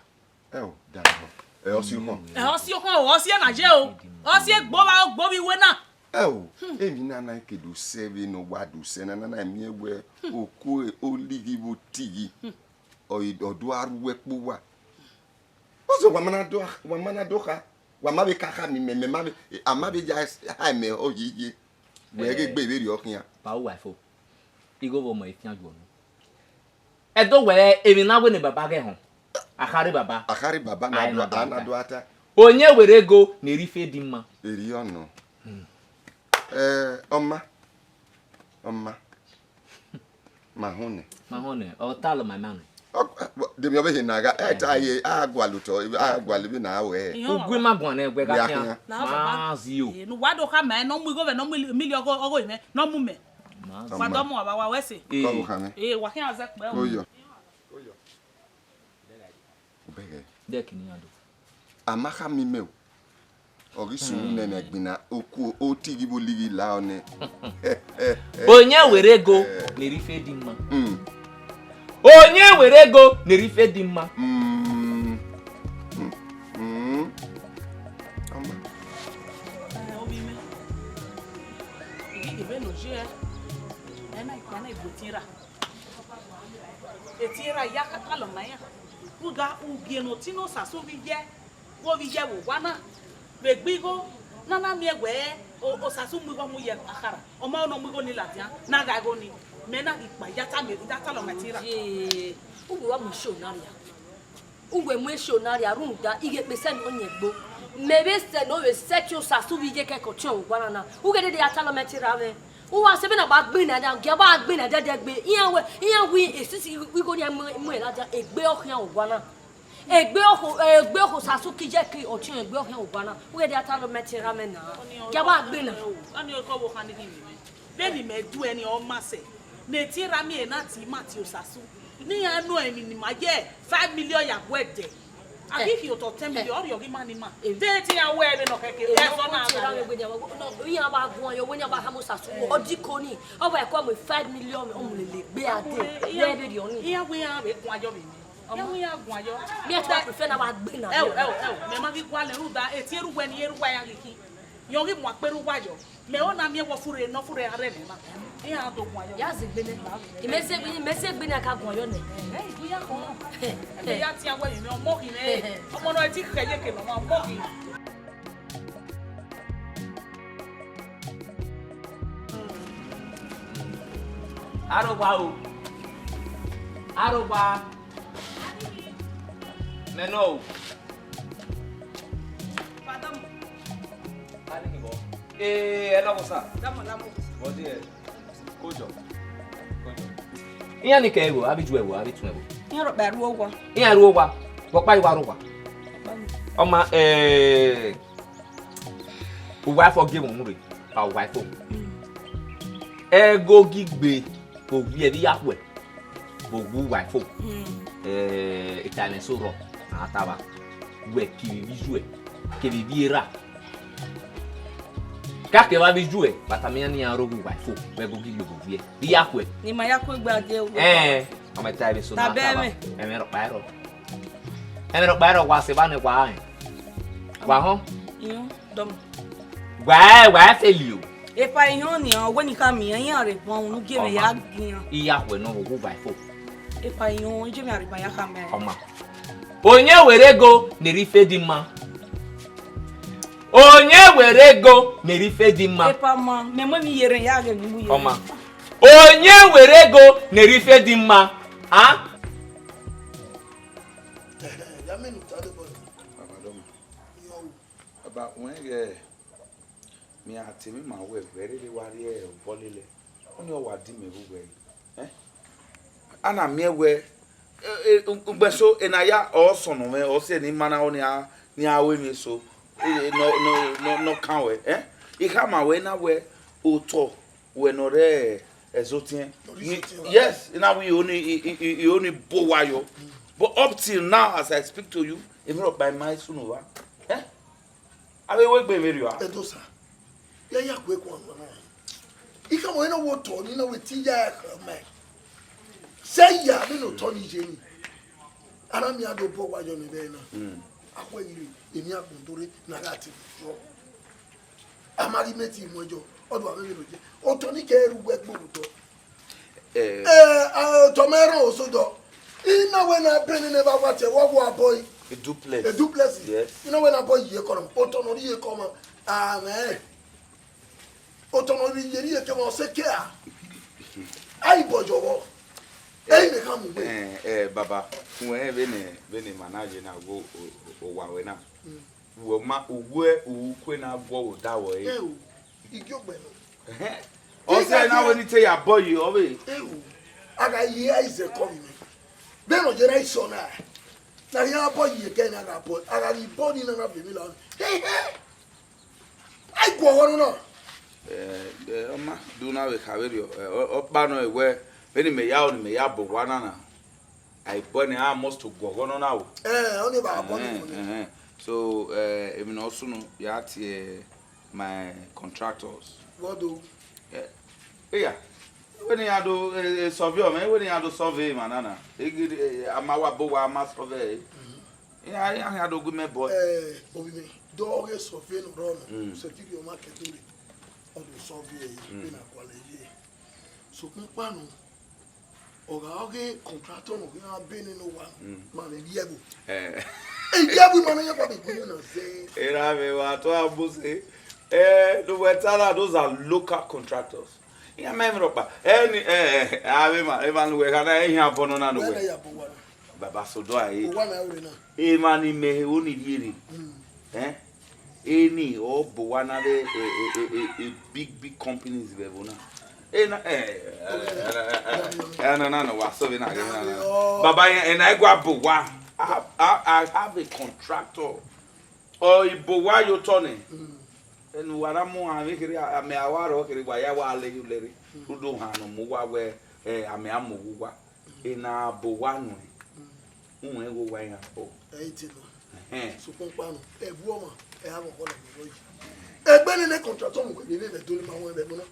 Ẹ o, danmwehọ. Ẹ, ọ si okhọn. Ẹ, ọ si okhọn o, ọ si ẹna ye o. Ọ si egbe ovba, ogbe ovbi iwe na. Ẹ o, emwi na na ke do sẹ vbene ọ wa do sẹ na, na na miẹn wẹẹ oko olighi vbe otighi, ọ i, ọ do a ru uwẹ kpe uwa. Ọzọ wa ma na do, wa ma na do kha, wa ma vbe ka kha ni mẹ, mẹ ma vbe, a ma vbe ya ha mẹ ọ yi ye. Wẹ ghe egbe vberriọ khian. Ba uwa fo. Igho vbe ọmọ efian ju ọnu. Ẹdẹ wẹẹ emwi na wẹ ne baba ghẹ họn. Akhare baba. Akhare baba na Aye do, na do a na ata. Do ata. Oyin werriegho ne erha ife di ma. Erriọ nọ. Eh, ọma. Ọma. Ma họn nẹ. Ma họn nẹ. Ọ talọ ma ma nẹ. Ọ, de mi ọ vbe he na gha, ẹ ta ye, a gualọ otọ, a gualọ ebe na wẹ. Iyan Ugu ma guan nẹ, wẹ gha khian. Khian. Na baba. Ma zi o. Eh, ne uwa do kha mẹ, ne ọ mu igho vbe, ne ọ mu million ọgho, ọgho mwẹ, ne ọ mu mẹ. Ma zi. Wa dọ mu aba wa wẹ sẹ. Eh. Kọ vbe kha mẹ. Eh, wa khian zẹ kpẹ o. Oyọ. Obẹghẹ. Dẹ kini iran do. A ma khama imẹ o. Ọ ghi sunu nẹ ne ẹgbin na, oku otighi vbe olighi la ọnẹ. Oyin werriegho ne erha ife di ma. Mm. Oyin werriegho ne erha ife di ma. Mm. Mm. Mm. Ọma. Ẹ, ovbi mwẹ. I, I vbe ne ọ ye ẹ. Ẹ na ikpia na egbe tin ra. Etiẹn ra ya ka talọ ma iran. Rhunmwuda ugie ne ọ tin ne Osasu vbe iye, vbe ovbi iye vbe owa na, vbe egbe igho, ne a na miẹn wẹẹ, o, Osasu mu igho mu ye akhara, ọ ma ho ne ọ mu igho ni ladian, ne a gha igho ni, mẹ na ghi kpa ya ta mẹ, ya talọ ma etiẹn ra. Ye, uwẹ wa mu eso na ria. Uwẹ mu eso na ria rhunmwuda ighẹ ekpe sẹ ne ọ yẹn gbo. Mẹ vbe sẹ ne ọ vbe sẹtin Osasu vbe iye kẹkẹ ọtiọnrẹn vbe owa na na. Ughẹ dede ya talọ ma etiẹn ra mwẹ. Uwa sẹ vbene a gba gbinna dia, gia gba gbinna dia dia gbe. Iran wẹ, iran wẹ esisi igho ni mu, mu ẹre ladian, egbe ọ khian vbe owa na. Egbe okhuo, egbe okhuo Osasu ki ye ke ọtiọnrẹn egbe ọ khian vbe owa na. Ughẹ dede ya talọ ma etiẹn ra mwẹ na. Gia gba gbinna. Ani ọkọ vbe okha ni ghi vbe mwẹ. Vbene imẹ du ẹre ni ọ ma sẹ, ne etiẹn ra miẹn na tie ima tie Osasu. Ne iran nọ emwi ne ima ye five million ya gu ẹdẹ. A ghi khin otọ ten million, ọ rhiọghe ima ni ima. Em. De te iran wẹ vbene ọ khẹke, em, ẹzọ na gha. Iran ba guan yọ, wẹ iran ba hama Osasu, ọ diko ni, ọ wa ẹko mu five million, ọ mu lele egbe a de, iran, vbe vberriọ ni. Iran wẹ iran vbe guan yọ vbe mwẹ. Iran wẹ iran guan yọ. Mẹ te wa prefer na wa gbinna. Ẹo, ẹo, ẹo, mẹ ma ghi gualọ rhunmwuda, etiẹn erha uwẹ ni, erha uwa ya ghi khin. Yọ ghi mu akpe erha uwa yọ. Mẹ ọ na miẹn wẹ ọ furre, ne ọ furre a rre ẹmwẹ na. Iran do guan yọ. Ya zẹ egbe nẹ. Imẹ zẹ egbe, imẹ zẹ egbe ne a ka guan yọ nẹ. Ẹ, ibu ya kọn. Ẹ, ya tian wẹ yọ, ọmọ ghi mwẹ. Ọmọ nọ ti khẹ ye ke nọ, ọmọ ghi. Arowa o. Arowa. Mẹ nọ o. Ee, ẹ lọghọ sa. Bọdi ẹ. Kojọ. Kojọ. Iran ni kẹ ẹvbo, avbe ijuẹ ẹvbo, avbe ituẹn ẹvbo. Iran rhọkpa ru owa. Iran ru owa. Rhọkpa i wa ru owa. Ọma, eh, uwa fo gie mwẹ unu rre. Pa uwa fo. Ẹghẹ ogigbe, ovbi ẹvbo iyakhuẹ. Vbe owa uwa fo. Mm. Eh, etaẹmwẹso rrọọ, a tama. Wẹ kevbe ivbi ijuẹ, kevbe ivbi erha. Ke a kevbe avbe ijuẹ, vbe a tama iran ne iran rre owa uwa fo, vbe ẹghẹ ogigbe vbe ovbi ẹvbo iyakhuẹ. Ne ima ya ku egbe a gie owa. Ẹn, ọmọ etaẹmwẹso na a tama. Ẹmwẹ rhọkpa i rrọọ. Ẹmwẹ rhọkpa i rrọọ wa sẹ evba ne wa rẹn. Wa họn? Iyan, dọmọ. Wa, wa fẹli o. Epa iyan ni, ọ wẹ ne I ka miẹn iran rre bọ unu gie mwẹ ya gian. Iyakhuẹ nọ vbe owa uwa fo. Epa iyan, iye mwẹ rre ba ya kha mẹ. Ọma. Oyin werriegho ne erha ife di ma. Oyin werriegho ne erha ife di ma. Epa ma, mẹ mu emwi yerre ya ghe emwi mu yerre. Ọma. Oyin werriegho ne erha ife di ma. A? Ya mẹ ne u ta de bọ. Baba dọmọ. Ba wẹ ghẹ, mẹ a te emwi ma wẹ, wẹ rere wa rrie obọ lele, ọnii ọ wa di mẹ vbe uwẹ re. Eh? A na miẹn wẹ, eh, eh, ugbẹn so, ena ya ọ sọnnọ mwẹ, ọ sẹ ne ima na ọ ni a, ni a ru emwi eso, eh, nọ, nọ, nọ, nọ kan wẹ, eh? I khama wẹ na wẹ otọ wẹ ne ọ rre ẹzotiẹn. Yes, I na wẹ I ho ni, I, I, I, I ho ni bo owa yọ. But up till now, as I speak to you, emwi rhọkpa ima i sunu vba. Eh? Avbe wẹ egbe vberriọ a? Ẹdosa, ya ya kue kua mwa na. I khama wẹ na wẹ otọ ni na wẹ te I ya ẹkhẹ ma. Sẹ ya, vbene otọ ni ye ni. A na miẹn a do bọ owa yọ ni vbe na. Mm. A khuẹ yi re, emwi agbọn do rre, ne a gha te yọ. A ma ghi mẹ te mu ẹjọ, ọ do avbe vberriọ ye. Otọ ni kẹ ru wẹ gbe otọ. Eh. Eh, ah, otọ mẹ rrọọ osodọ. I na wẹ na bẹn nene vbe awa tie, wẹ wa bọ yi. A duplex. A duplex. Yes. I na wẹ na bọ yi ekọ na. Otọ nọ rrie ekọ ma. Amen. Otọ nọ rrie, rrie ekọ ma, ọ sẹ ke a. A i bọ yọ vbọ. Eh, eh, eh, baba, wẹ vbene, vbene ma na ye na wo o, o, owa wẹ na. Mm. Wẹ ma, uwẹ, ukue na guọ vbe odaro ẹre. Eo, igiọgbẹ nọ. Ẹhẹn. Ọ sẹ na wẹ ni te ya bọ yi ọvbe. Eo, a gha ye a izẹ kọ vbe mẹ. Vbene ọ ye na isọ na, na rhie a bọ yi ẹkẹ na gha bọ, a gha ghi bọ ni na na vbe emila ọnii. Ẹhẹn. A i guọghọ nọ na. Eh, eh, ọ ma do na vbe kha vberriọ, eh, ọ, ọ kpa nọ wẹ, vbene mẹ ya, ọ ni mẹ ya bọ owa na na. A i bọ ni a must to guọghọ nọ na o. Eh, ọ ni ba bọ ni. Ẹhẹn, ẹhẹn. So, eh, emwi ne ọ sunu, ya tie my contractors. What do? Eh, eya, wẹ ne iran do, eh, eh, survey ọmọ, wẹ ne iran do survey emwa na na. Ege, eh, a ma wa bọ owa, a ma survey ẹre. Iran, iran khian do gu mẹ bọ. Eh, ovbi mwẹ, do ghe survey ne ọ rrọọ nọ, Mm. security ọmwa kẹdẹrẹ, ọ do survey ẹre, Mm. vbene a gualọ ye. Sokpan ọkpa nọ, ọ gha ọghe contractor ne ọ ghi na be nene owa, Mm. ma vbe vbiẹ ẹvbo. Eh. Ivbiẹ ẹvbo ima ne ọ ya kpa vbe gu na zẹ. Erha mwẹ wa tọ a bose. Eh, do wẹ ta na, those are local contractors. Iran ma emwi rhọkpa. Eh, ni, eh, eh, avbe emwa, emwa ne uwẹ gha na, eh, iran bọ nọ na ne Wẹ uwẹ. na ya bọ owa na. Baba Sodo a e. Owa na ore na. Emwa ni mẹ he oni rhiere. Mm. Eh? Eni ọ bọ owa na vbe, eh, eh, eh, eh, eh, big, big companies vbe ẹvbo na. Ena, eh, eh, eh, eh, eh, eh, na, na, na, wa so vbe na, na, na. Baba, eh, ena i gua bọ owa. I, I, I have a contractor. Ọ i bọ owa ye otọ nẹ. Mm. Enu wa na mu amwẹ kherhe, amẹ a wa rrọọ kherhe, wa ya wa lele rre. Mm. Rhunmwuda ohan ne ọ mu owa wẹ, eh, amẹ a mu owa. Ena bọ owa nuẹn. Mm. Uwẹ ghe owa iran bọ. Ẹ i te nọ. Ẹhẹn. Sokpan ọkpa nọ, ẹvbo ọmwa, ẹ i gha ghọghọ na vbe ẹvbo yi. Egbe nene contractor mu wẹ vbe vbe do ni ma wọn vbe ẹvbo na.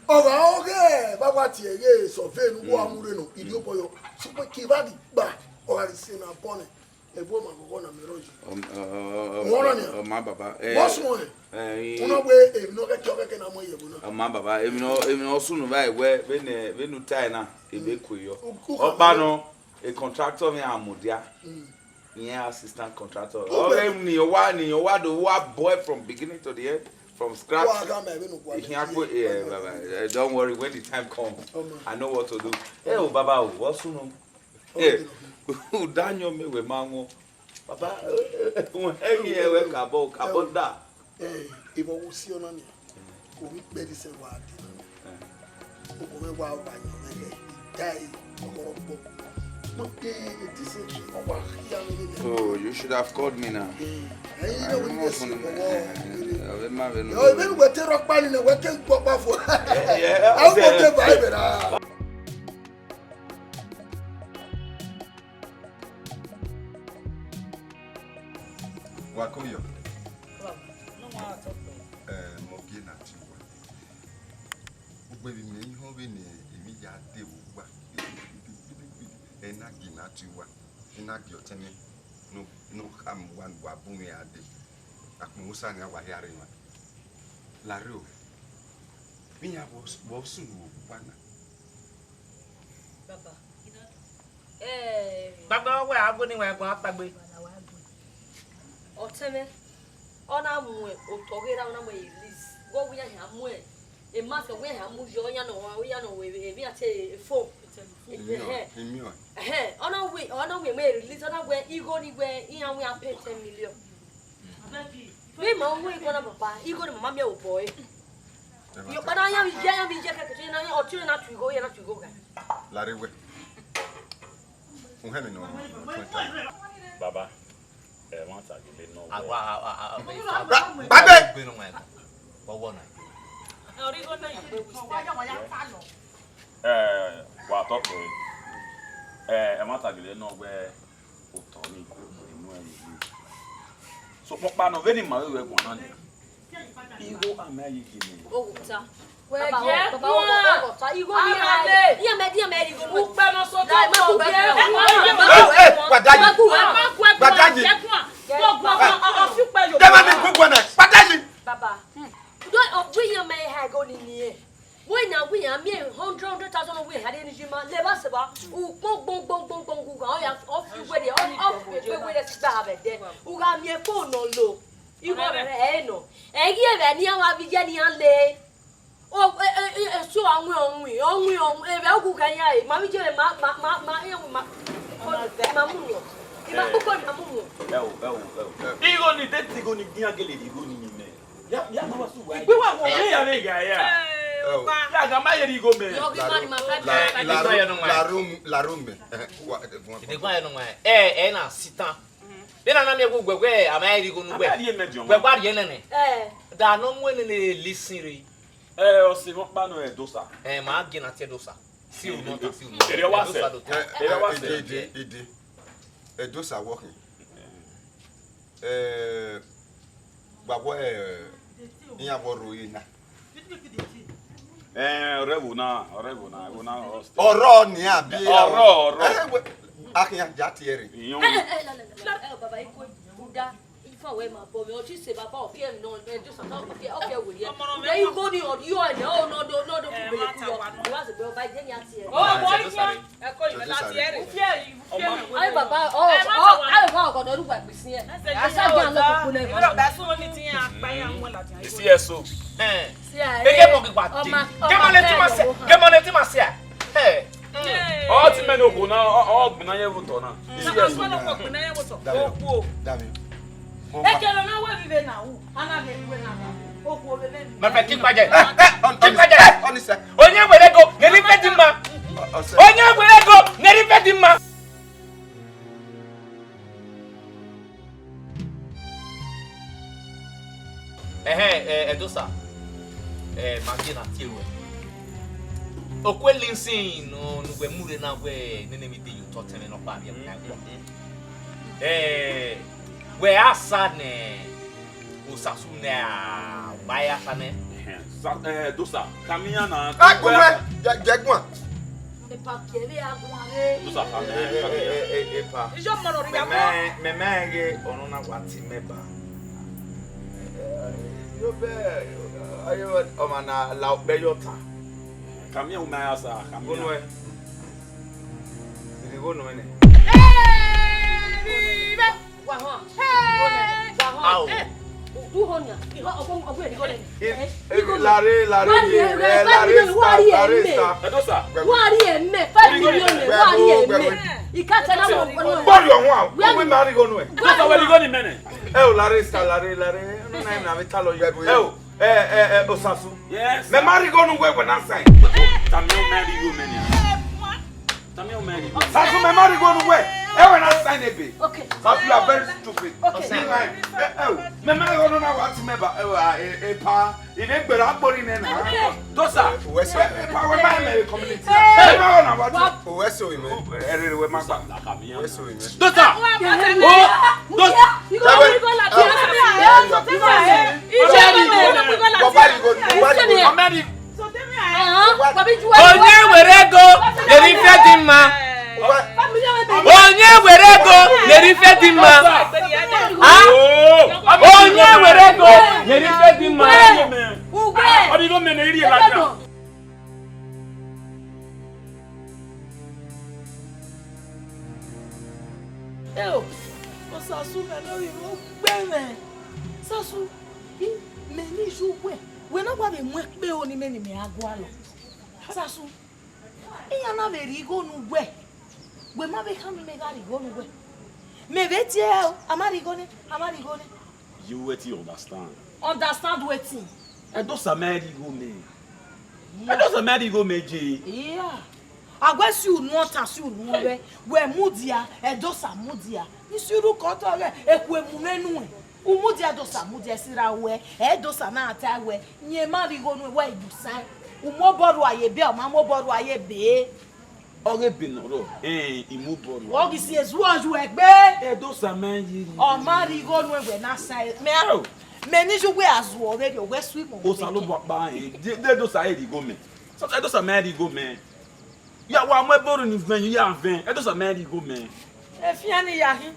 Ọ gha ọghe vbe a wa tie ghe survey ne uwa Mm. mu rre nọ, irhiobọyọ. Sokpan ke evba ghi gba, ọ gha ghi sẹ na bọ nẹ, ẹvbo ọmwa ghọghọ na mẹ rrọọ yi. Ọ, ọ, ọ, ọ, Wọ́n rọ nian. Ọ ma baba. Eh, Wọ́n sùn ẹ̀. Eh, Wọ́n náà wé èmi náà kẹ́kẹ́ ọkẹ́kẹ́ náà mọ ìyẹ̀wò náà. Ọ ma baba, emwi ne ọ, emwi ne ọ sunu vbe wẹ, vbene, vbene u tae na, ebe ku yọ. U, u Ọkpa nọ, a contractor mwẹ a mudia. Mm. Iran assistant contractor. Ugbẹn. Ọghe ni ọ wa, ni ọ wa do, wa bọ from beginning to the end, from scratch. Wa gha mẹ vbene u wa Ihian lẹ kpo, ye, yeah, wa baba, eh, don't worry, when the time come, Ọmọ. I know what to do. Eh, o baba o, what's sunu? Eh, u da yọn mẹ wẹ ma wọn. Baba, eh, eh, eh, ẹyin ẹwẹ kabọ, kabọ da. Eh, ìwọ wo sí ọ̀nà ni? Kò ní pẹ́ di sẹ́ wàá di. Ọkọ mẹ wá ọba yẹn lẹ́yẹ, ìdá ẹ̀ ọkọ̀rọ̀ pọ̀. Mo pe ètí sí ọwọ́ àkíyá mi nílẹ̀. Oh, you should have called me now. Eh, ẹ̀yin náà wọ́n ní ẹ̀sìn ọwọ́. Ọ̀rẹ́ má bẹ̀rù. Ọ̀ ìbẹ̀rù wẹ̀ tẹ́ rọ́pá nínú ẹ̀wẹ̀ kẹ́ ń gbọ́ pa fún. Àwọn ọmọ tẹ́ bá ẹ̀bẹ̀ rà. Wa ko yọ. Wa, no ma tọ pẹ. Eh, mo gie na ti wa. Ugbe vbe imẹ ihọn vbene emwi ya de vbe uwa. Ẹ na gie na ti wa. Ẹ na gie ọtẹn mwẹ. No, no khama uwa ne uwa bu mwẹ a de. Akpọnmwẹ Osa nian wa hia rre emwa. Larre o. Vbe iran vbe ọ, vbe ọ sunu vbe uwa na. Baba. Eh. Baba, ọ wẹ a gu ne wa ẹguan kpagbe. Ọtẹn mwẹ, ọ na mu otọ ghe ra, ọ na mu release. Wẹ ọ wẹ iran hia mu, e ma sẹ wẹ iran hia mu yọ, iran nọ, iran nọ wẹ emwi ate phone. Imiọ, Ẹhẹn. imiọ. Ẹhẹn, ọ na wẹ, ọ na wẹ mẹ release, ọ na wẹ igho ni wẹ iran wẹ a pay ten million. Abeg, Vbe ima ru igho na, papa, igho ne mama miẹn vbe obọ ẹre. Iyọkpa na, iran vbe iye, iran vbe iye kẹkẹ, iran, ọtẹn na tu igho, iran na tu igho gha. Larre wẹ. Uhẹn ne nọ, baba, ẹmwata gele nọ wẹ. Agba, a, a, a, a, Ba-, Babe! Gbe nọ wẹ. Ọwọ na. Eh, wa tọ kpẹre. Eh, ẹmwata gele nọ wẹ. Otọ ni, emu ẹre ni. Sokpan ọkpa nọ, vbene ima ru ẹguae na nia, igho a ma ye gie mẹ. Oghota. Wẹ baba, gie baba, kuan. Oghota, igho ni a ma le. Iran mẹ, iran mẹ igho. Ukpẹ nọ sotọ, da, ma ku gie kuan. Eh, eh, Gbadayi. Ma ku kuan. Gbadayi. Gie kuan. Gbogbo ọmọ, ọ, ọ, ọ, fi ukpẹ yo. Dẹ ma mi gu guan na. Gbadayi. Baba. Do, ọ, wi iran mẹ ha igho ni ni e. Wẹ na wẹ iran miẹn hundred, hundred thousand wẹ iran rre ni yi ma, levba sẹ vba, ukpọn gbọn gbọn gbọn gbọn gu gha, ọ ya, ọ fi wẹrẹ, ọ, ọ fi egbe wẹrẹ si gba vbe ẹdẹ. U gha miẹn phone nọ lo, igho rẹ ẹ nọ. Ẹ ghi ẹvbo ne iran wa vbe iye ne iran le. O, e, e, e, eso a win, ọ win, ọ win, ọ win, evba ugu gha iran re, ma vbe iye ma, ma, ma, ma, iran win ma, ma mu wọn, ma kpokpo ma mu wọn. Ẹ o, ẹ o, ẹ o. Igho ni, de igho ni, iran gele rhie igho ni ni mẹ. Ya, ya ma wa su wa. Igbe wa wo. Ẹ ya vbe gha ya. Ẹ o. Ya ga ma ye rhie igho mẹ. Yọ ghi ma ni ma fa. La, la, la, la, la room, la room mẹ. Wa, eh, wa. Ide gba ya nọ wa. Ẹ, ẹ na sitan. De na na miẹn wẹ, wẹ, wẹ, a ma rhie igho nu wẹ. A ma rhie mẹ jọ. Wẹ gba rhie nene. Ẹ. Da nọ mu nene listen re. Ẹ, ọ si wọn kpa nọ Ẹdosa. Ẹ, ma gie na tie Ẹdosa. Si u nọ ta, si u nọ. Ere wa sẹ. Ẹdosa do ta. Ere wa sẹ. Ide, ide. Ẹdosa wọ khin. Eh, gba wẹ, eh, iran vbe roro na. Eh, ọrẹ vbo na, ọrẹ vbo na, vbo na, ọ stay. Ọrọ ni abi. Ọrọ, ọrọ. Eh, wẹ, a khian ja tie rre. Iyọn. Eh, eh, eh, la, la, la, la, eh, baba, ikue, uda, ifa wẹ ma bọ mẹ, ọtí se baba, ọfiẹ nọ, ẹ, just ọfiẹ, ọfiẹ wẹ yẹ. Ọmọ rẹ. Uda igho ni ọdiọ ẹnẹ, ọ nọ do, nọ do, eh, ku bele ku yọ. Wa se gbe ọba, ije ni a tie rre. Ọ, ọmọ ikue. Ẹ ko ìwé láti ẹrẹ. Ó fi ẹ̀yìn, ó fi ẹ̀yìn. Ayi baba, ọ, ẹ má ọ, ṣe wà. Ayi baba, ọgọdọ ru wa gbèsè yẹn. Ẹ ṣe. Ẹ ṣe jẹ́ àná kúkú náà. Ìwé ọ̀gá súnmọ́ ní ti yẹn, apá yẹn, àwọn ọ̀làjà. Isi ẹ̀sùn. Ẹ. Keke mọ kí pàdé. Ọmọ, kẹmọ ne tí ma ṣe, kẹmọ ne tí ma ṣe. Ẹ. Ọ ti mẹ ní ogun náà, ọ, ọ gbìnà yẹn wò tọ náà. Isi ẹ̀sùn. Ọmọ náà kò gbìnà yẹn wò tọ. Dami. Ogun o. Dami. Eke lọ na wẹ vive na wu, a na ghe vive na wu. Oku ove vẹ mi. Ma fẹ kí pajẹ. Kí pajẹ. Onye were ego, neri fẹ di ma. Onye were ego, neri fẹ di ma. Ẹhẹn, ẹ, Ẹdosa. Ẹ, ma gie na tie ruẹ. Okue linsin nọ, ne uwẹ mu rre na wẹ, nene mi de ye otọ tẹmwẹ nọkpa rhie mu na ẹkpọ. Ẹ, wẹ a sa nẹ Osasu nẹ a ba ya sa nẹ. Ẹhẹn, sa, ẹ, Dosa, kamian na. Ẹ, gun wẹ, jẹ, jẹ guan. Epa kiẹ vbe a guan re. Dosa, kamian, kamian. Epa. Ijo mọ nọ ria mọ. Mẹ, mẹ, mẹ ghe ọnọ na wa ti mẹ ba. Yo bẹ, ayo, ọmọ na la ọkpẹ yọ ta. Kamian u ma ya sa, kamian. Unu ẹ. Irigho nọ nẹ. Wa họn. Wa họn. Ao. Du họn nia. Ihọ ọgbọ ọgbọ irigho nẹ. Lare, lare, lare sa, lare sa. Ẹdosa. Wa ri ẹmẹ, five million, wa ri ẹmẹ. Ika tẹ na mo. Bọọlu ọhún a, wọ́n mi máa rí gọnu ẹ̀. Dosa wẹ irigho ni mẹ nẹ. Ẹ o, lare sa, lare, lare. Ọ̀nà náà ẹ̀ na mi ta lọ yẹ. Ẹ o. Ẹ, ẹ, ẹ, Osasu. Yes, sir. Mẹ ma rhie igho ne uwẹ wẹ na sign. Tamian u ma rhie igho mẹ nia. Tamian u ma rhie igho. Sasu, mẹ ma rhie igho ne uwẹ. Ẹ wẹ na sign ebe. Okay. Sasu, you are very stupid. Okay. Ẹ, ẹ, ẹ, mẹ ma rhie igho ne na wa ti mẹ ba, ẹ, ẹ, ẹ, pa. Ine gbera agbori nẹ na. Okay. Dosa. Uwẹ so. Ẹ, ẹ, pa wẹ ma mẹ community. Ẹ ma rhie na wa ti. Uwẹ so mẹ. Ẹ rere wẹ ma gba. Uwẹ so mẹ. Dosa! Oh! Dosa! Onye were ego, neri ife dị mma. Onye were ego, neri ife dị mma. Ha? Onye were ego, neri ife dị mma. Ọ dị gọọmenti na iri ela. Eo, Osasu, mẹ ne ovbi mwẹ ugbẹn mwẹ. Sasu, i, mẹ ne iye uwẹ, wẹ na wa vbe mu ẹkpe ro ne imẹ ne imẹ gha gualọ. Sasu, iran na vbe rhie igho ne uwẹ, wẹ ma vbe khama imẹ gha rhie igho ne uwẹ. Mẹ vbe tie ẹre o, a ma rhie igho nẹ, a ma rhie igho nẹ. You wetin understand? Understand wetin? Ẹdosa ma rhie igho mẹ. Ẹdosa ma rhie igho mẹ je. Yeah. A wẹ si unu ọta, si unu ọvbẹ, wẹ mudia, Ẹdosa mudia. Isi urhukọ tọ ghẹ, eku emu mwẹ nuẹn. U mudia Ẹdosa mudia, esi ra wẹ, Ẹdosa na ta wẹ, yẹn ma rhie igho nuẹn, wẹ ibusa. U mu obọ rua ye ebe, ọ ma mu obọ rua ye ebe. Ọ ghe ebe ne ọ rrọọ, ẹn, I mu obọ rua. Ọ ghi si ezu ọyuẹ gbe. Ẹdosa ma rhie igho. Ọ ma rhie igho nuẹn wẹ na sa mẹ. Mẹ ne iye uwẹ a zuọ vberriọ, wẹ su imọ. Osanobua kpa, ẹn, de, de Ẹdosa rhie igho mẹ. Ẹdosa ma rhie igho mẹ. Ya wa mu ẹbọ rhie ni vẹn, ya vẹn. Ẹdosa ma rhie igho mẹ. Efian ni ya hin.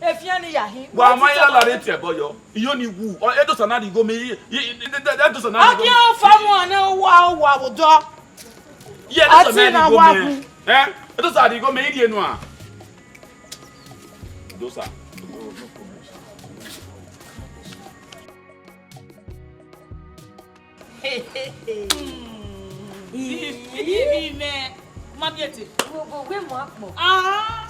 Efian ni ya hin. Wa ma ya la re tie ẹbọ yọ. Iyo ni wu. Ọ, Ẹdosa na rhie igho mẹ. I, i, i, Ẹdosa na rhie igho mẹ. Aki o fa mu ane wa wa wo dọ. Ye Ẹdosa ma rhie igho mẹ. Eh? Ẹdosa rhie igho mẹ, I rhie nuẹn. Ẹdosa. Ivbi mẹ, ma miẹn te. Wo, wo, wẹ mu akpọ. Ah,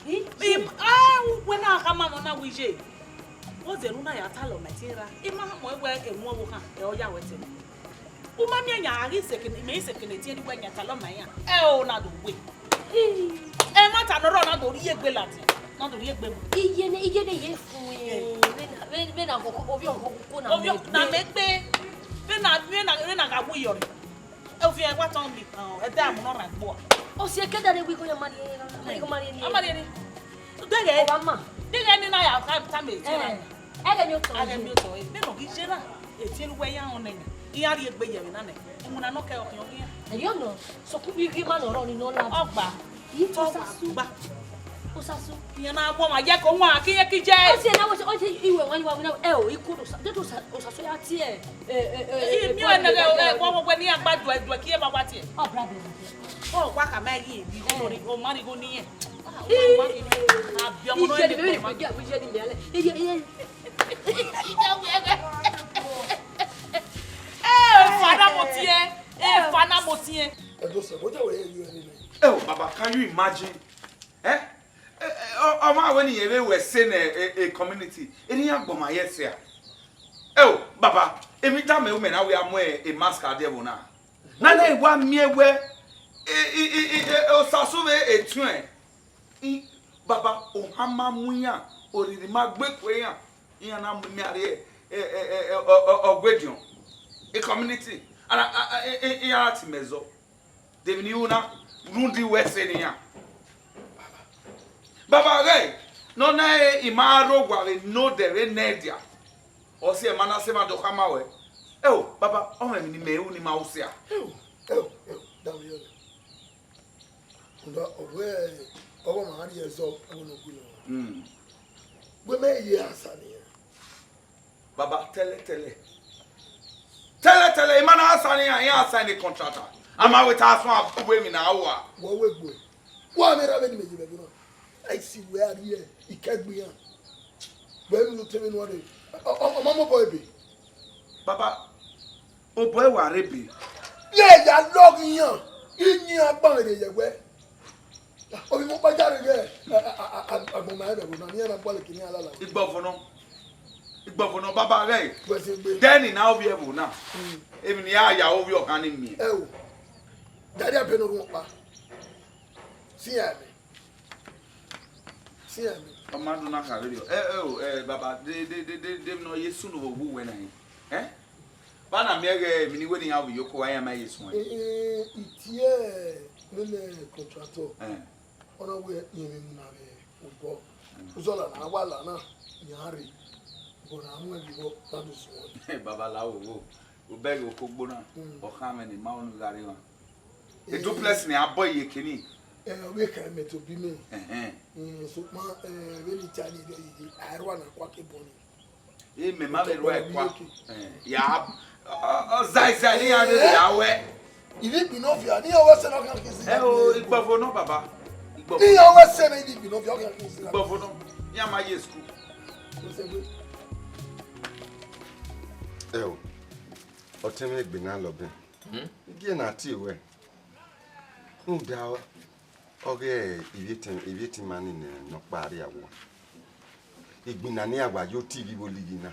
Ih, I, ah, wẹ na khama mẹ na wẹ iye. Wo zẹ ne u na ya talọ mẹ tie ra. I ma mọ wẹ ẹmwẹ ọvbokhan, ẹ ọ ya wẹ te. U ma miẹn yan a ghi sekene, mẹ i sekene tie ne wẹ yan talọ mẹ yan. Ẹ o na do we. Ih. Ẹmwata ne ọ rrọọ na do rhie egbe ladian, na do rhie egbe mu. Iye ne, iye ne ye fun e. Eh. Vbene, vbene, vbene ovbi ọkhọ koko na Ovbi ọ-, na mẹ gbe. Vbene, vbene, vbene a gha wu iyọre. Ovbi ẹre wa tọn mi, ọ, ẹdẹ amu nọ rhan gbo. Ọ si ẹkẹdẹ ne wẹ igho ya ma rhie, ma rhie igho ma rhie ni. A ma rhie ni. Deghẹ. Ọ wa ma. Deghẹ ne na ya ta, ta mẹ tie ra. Eh. Ẹghẹ ni otọ. Ẹghẹ ni otọ. Vbene ọ ghi ye na, e tie ne uwẹ ya họn nẹ yan. Iran rhie egbe ye vbe na nẹ. Iwinna nọ kẹ ọkhian ọghian. Ẹyọ nọ, sokun vbe ighi ma nọ rọ ni nọ la. Ọgba. Ih, Osasu. Ọgba. Osasu. Iran na wọ ma ye ko wan, ki ye ki je. Ọ si ẹre na wẹ, ọ si iwẹ wan, iwẹ wan, ẹ o, ikodo Osa, de Osa, Osasu ya tie. Eh, eh, eh, eh, mi eh, ò ẹnẹ eh, eh, wọ wẹ ne iran gba duẹ duẹ, ki iran ma wa tie. Ọ bra bẹ. Ọ wa ka ma ghi, igho ni, ọ ma ni igho ni yẹn. Ah, ọ ma ni. Abi ọmọ nọ ni ko ma. Iye ni mẹ lẹ. Iye, iye. Eh, fana mo tie. Eh, fana mo tie. Ẹdosa, bọjọ wẹ ye yo ẹni nẹ. Oh, Baba, can you imagine? Eh? Eh, eh, ọ, ọmwa wẹ ne irẹn vbe ru ẹse ne, eh, eh, community. Eni iran gbọma ye ẹse a. Eh, oh, Baba, emwi tama ru mẹ na wẹ a mu, eh, eh, mask a die ẹvbo na. Na na wa miẹn wẹ, eh, eh, eh, eh, eh, Osasu vbe etuẹn. I, Baba, ohan ma mu iran, oriri ma gbe ku iran, iran na mu imian rrie, eh, eh, eh, eh, ọ, ọ, ọ, ọguediọn, e community, ana, a, a, i, i, iran na ti mẹ zọ. De emwi ne I ru na, rhunmwuda wẹ ẹse ne iran. Baba ghẹ, ne ọ na re, I ma rre owa vbe ne odẹ vbe ne ẹdia, ọ si ẹre ma na sẹ emwa do khama ruẹ. Ẹo, Baba, ọ mwẹ emwi ne imẹ ru ne I ma ru sia. Ẹo, ẹo, ẹo, danmwehọ nẹ. Rhunmwuda ọ wẹ ọghọ ma rhie ẹzọ, ẹvbo ne ọ gu nọ. Mm. Wẹ mẹ ye asa nian. Baba, tẹlẹ, tẹlẹ. Tẹlẹ, tẹlẹ, I ma na asa nian, iran sign contract. A ma wẹ te a suẹn a bu emwi na rua. Wẹ wẹ gbe. Wa mẹ ra vbene imẹ ye vbe ẹvbo na. A i si wẹ a rhie ikẹgbe iran. Wẹ ru ne u te vbe nuẹn rre. Ọ, ọ, ọ ma mobọ ebe. Baba, obọ ẹre wa rre ebe. Ye ya lọghe iran, iran gbanmwẹ rre ye wẹ. Ovbi mwẹ ọkpa jare ghẹ, a, a, a, a, agbọn ma rẹn vbe ẹvbo na, ne iran na gbaleke ne iran lala. Igbọvọnọ, igbọvọnọ, Baba ghẹ. Wẹ sẹ egbe. Dẹni na ovbi ẹvbo na. Mm. Emwi ne iran ya ovbi ọkhan ni miẹn. Ẹ o, daddy, a bẹ ne orhunmwu ọkpa. Si iran mẹ. Si iran mẹ. Ọ ma do na kha vberriọ. Ẹ, ẹ o, ẹ, Baba, de, de, de, de, de emwi ne ọ ye sunu vbe owa uwẹ na hin. Ẹ? Vbe a na miẹn ghẹ emwi ne I wẹ ne iran vbe iyoko, iran ma ye suẹn? Eh, eh, I tie nene contractor. Eh. Ọ na wẹ irẹn vbe mu na vbe obọ. Mm. Uzọla na wa la na, iran rre. Obọ na mu ẹn vbe obọ, na do suẹn. Baba la wo wo. Obẹ ghe okogbo na, mm, ọ khan mwẹ ne I ma unu gha rre emwa. Eh. Duplex ni a bọ iyeke ni. Eh, ọ vbe kha mẹ to bi mẹ. Ẹhẹn. Mm, sokpan, eh, vbene I ta ni, a i rua na kua ke bọ ni. Imẹ ma vbe ruẹ kua. Eh, ya, ọ, ọ, zai, zai, ne iran rere ya wẹ. Ivbi igbinna ovia, ne iran wẹ sẹ ne ọ khian khian si. Ẹ o, igbọvo nọ, Baba. Igbọvo. Ne iran wẹ sẹ ne ivbi igbinna ovia, ọ khian khian si. Igbọvo nọ. Iran ma ye school. Ẹ o, ọtẹn mwẹ egbe na lọ bẹn. Hmm? Igie na tie ruẹ. Rhunmwuda ọghe ivbi etẹn, ivbi etima ni nẹ nọkpa rria owa. Egbinna ne iran wa ye ota ivbi vbe olighi na.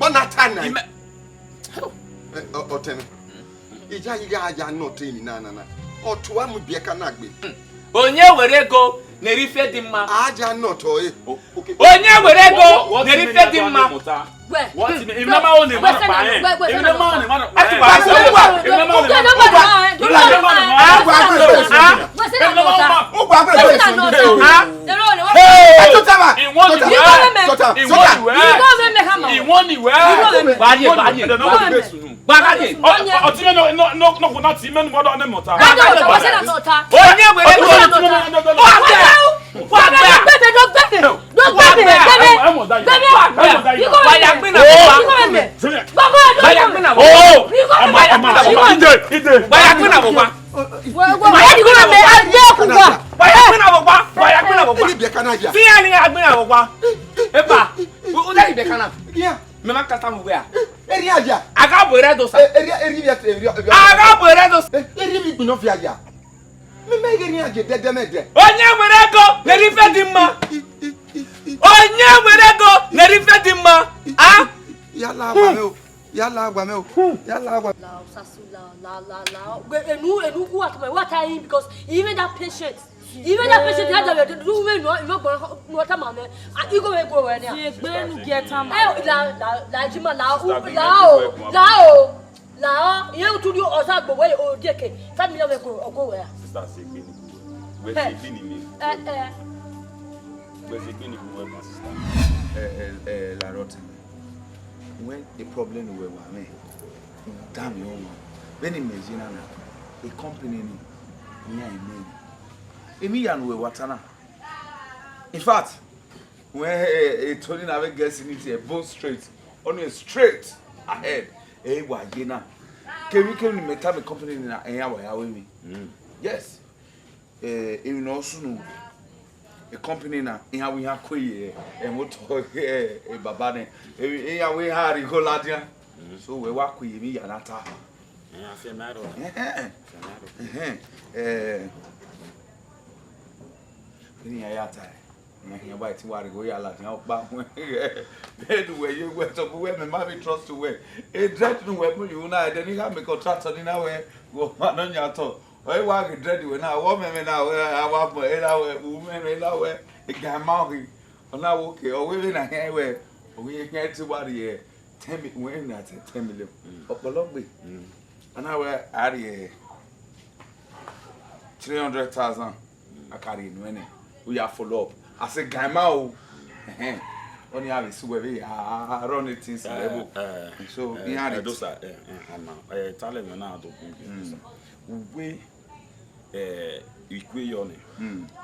Bọ na ta na. Ime- Eh, ọ- Ọtẹn mwẹ. Ija yi gha ya nọ te ni na na na. Ọ tua mu biẹ ka na gbe. Onye were ego ne eri ife dị mma. A ja nọ tọ e. Onye were ego ne eri ife dị mma. Wẹ. What you mean? Ime ma o ne ma pa e. Ime ma o ne ma pa e. Ati wa se wa. Ime ma o ne ma pa e. Ugwa gbe gbe. Ugwa gbe gbe. Hey! Tota ba. Iwọ ni wẹ. Tota. Iwọ ni wẹ. Iwọ ni wẹ. Baye, baye. Gbagade. Ọtí mẹ nọ nọ nọ kò náà tí mẹnu gbọdọ ní mọta. Onye were ego. Wa gbẹ. Wa gbẹ. Wa gbẹ. Wa gbẹ. Wa ya gbin na wa. Wa ya gbin na wa. Oh, ama ama ama ide ide. Wa ya gbin na wa. Wa ya gbin na wa. Wa ya gbin na wa. Wa ya gbin na wa. Ti ya ni ya gbin na wa. Epa. U da ibe kana. Mẹ ma kata mu wẹ a. Eri adia. A gha bu ẹre do sa. Eri eri eri eri. A gha bu ẹre do sa. Eri mi gbin no fi adia. Mẹ, mẹ ghe ne iran je dẹdẹ mẹ dẹ. Onye were ego ne erha ifẹ di mma. Onye were ego ne erha ifẹ di mma. A? Ya la gba mẹ o. Ya la gba mẹ o. Ya la gba. La, Sasu, la, la, la, la. Enu, enu, what, what I, because even that patient, even that patient had to do we no, no, no, no, no, no, I go, we go where now. Ye gbe nu get am. Eh, la, la, la, Jima, la, la, o, la, o. La, o, iye utu di ọsa gbo we o die ke. Five million we go, go where? Sister, say gbe ni. We say gbe ni me. Eh, eh. We say gbe ni, my sister. Eh, eh, eh, la rot. When the problem we were me, damn you man. When he mentioned na, a company ni, ni I mean. Emi ya nu we watana. In fact, when eh, eh, Tony na we guess in it here, bone straight, on a straight ahead. Eh, wa ye na. Kemi kemi ni meta me company ni na, eh, wa ya we mi. Yes. Eh, emwi ne ọ sunu, e company na, iran wẹ iran kue ye, eh, motor, eh, eh, baba nẹ, eh, iran wẹ iran rhie igho ladian. So wẹ wa kue ye emwi ya na ta. Eh, a fiẹ ma rrọọ. Eh, eh, eh. Fiẹ ma rrọọ. Eh, eh. Vbene iran ya ta, iran khian wa ti wa rhie igho ya ladian ọkpa. Vbene uwẹ ye uwẹ tọ, bu wẹ mẹ ma vbe trust uwẹ. E dread ne uwẹ mu ye una, ẹdẹ ne I gha mẹ contractor ni na wẹ, vbe ọmwa nọ yan tọ. Ọ i wa ghe dread wẹ na, wẹ ọmwẹmwẹ na, wẹ a wa bọ, e na wẹ, u mwẹmwẹ na wẹ, ga ma ghi. Ọ na wẹ, okay, ọ wẹ vbene a khian wẹ, ọ wẹ iran te wa rhie ten mi-, wẹ na te ten million. Ọkpọlọ gbe. A na wẹ a rhie three hundred thousand, a ka rhie nuẹn nẹ, u ya follow up. A sẹ gan ma o. Ẹhẹn. Ọni a vbe sẹ uwẹ vbe a run things level. So, iran rhie. Dosa, eh, eh, ama, eh, talẹ mwẹ na do gun bi, dosa. Uwe, eh, ikue yọ nẹ.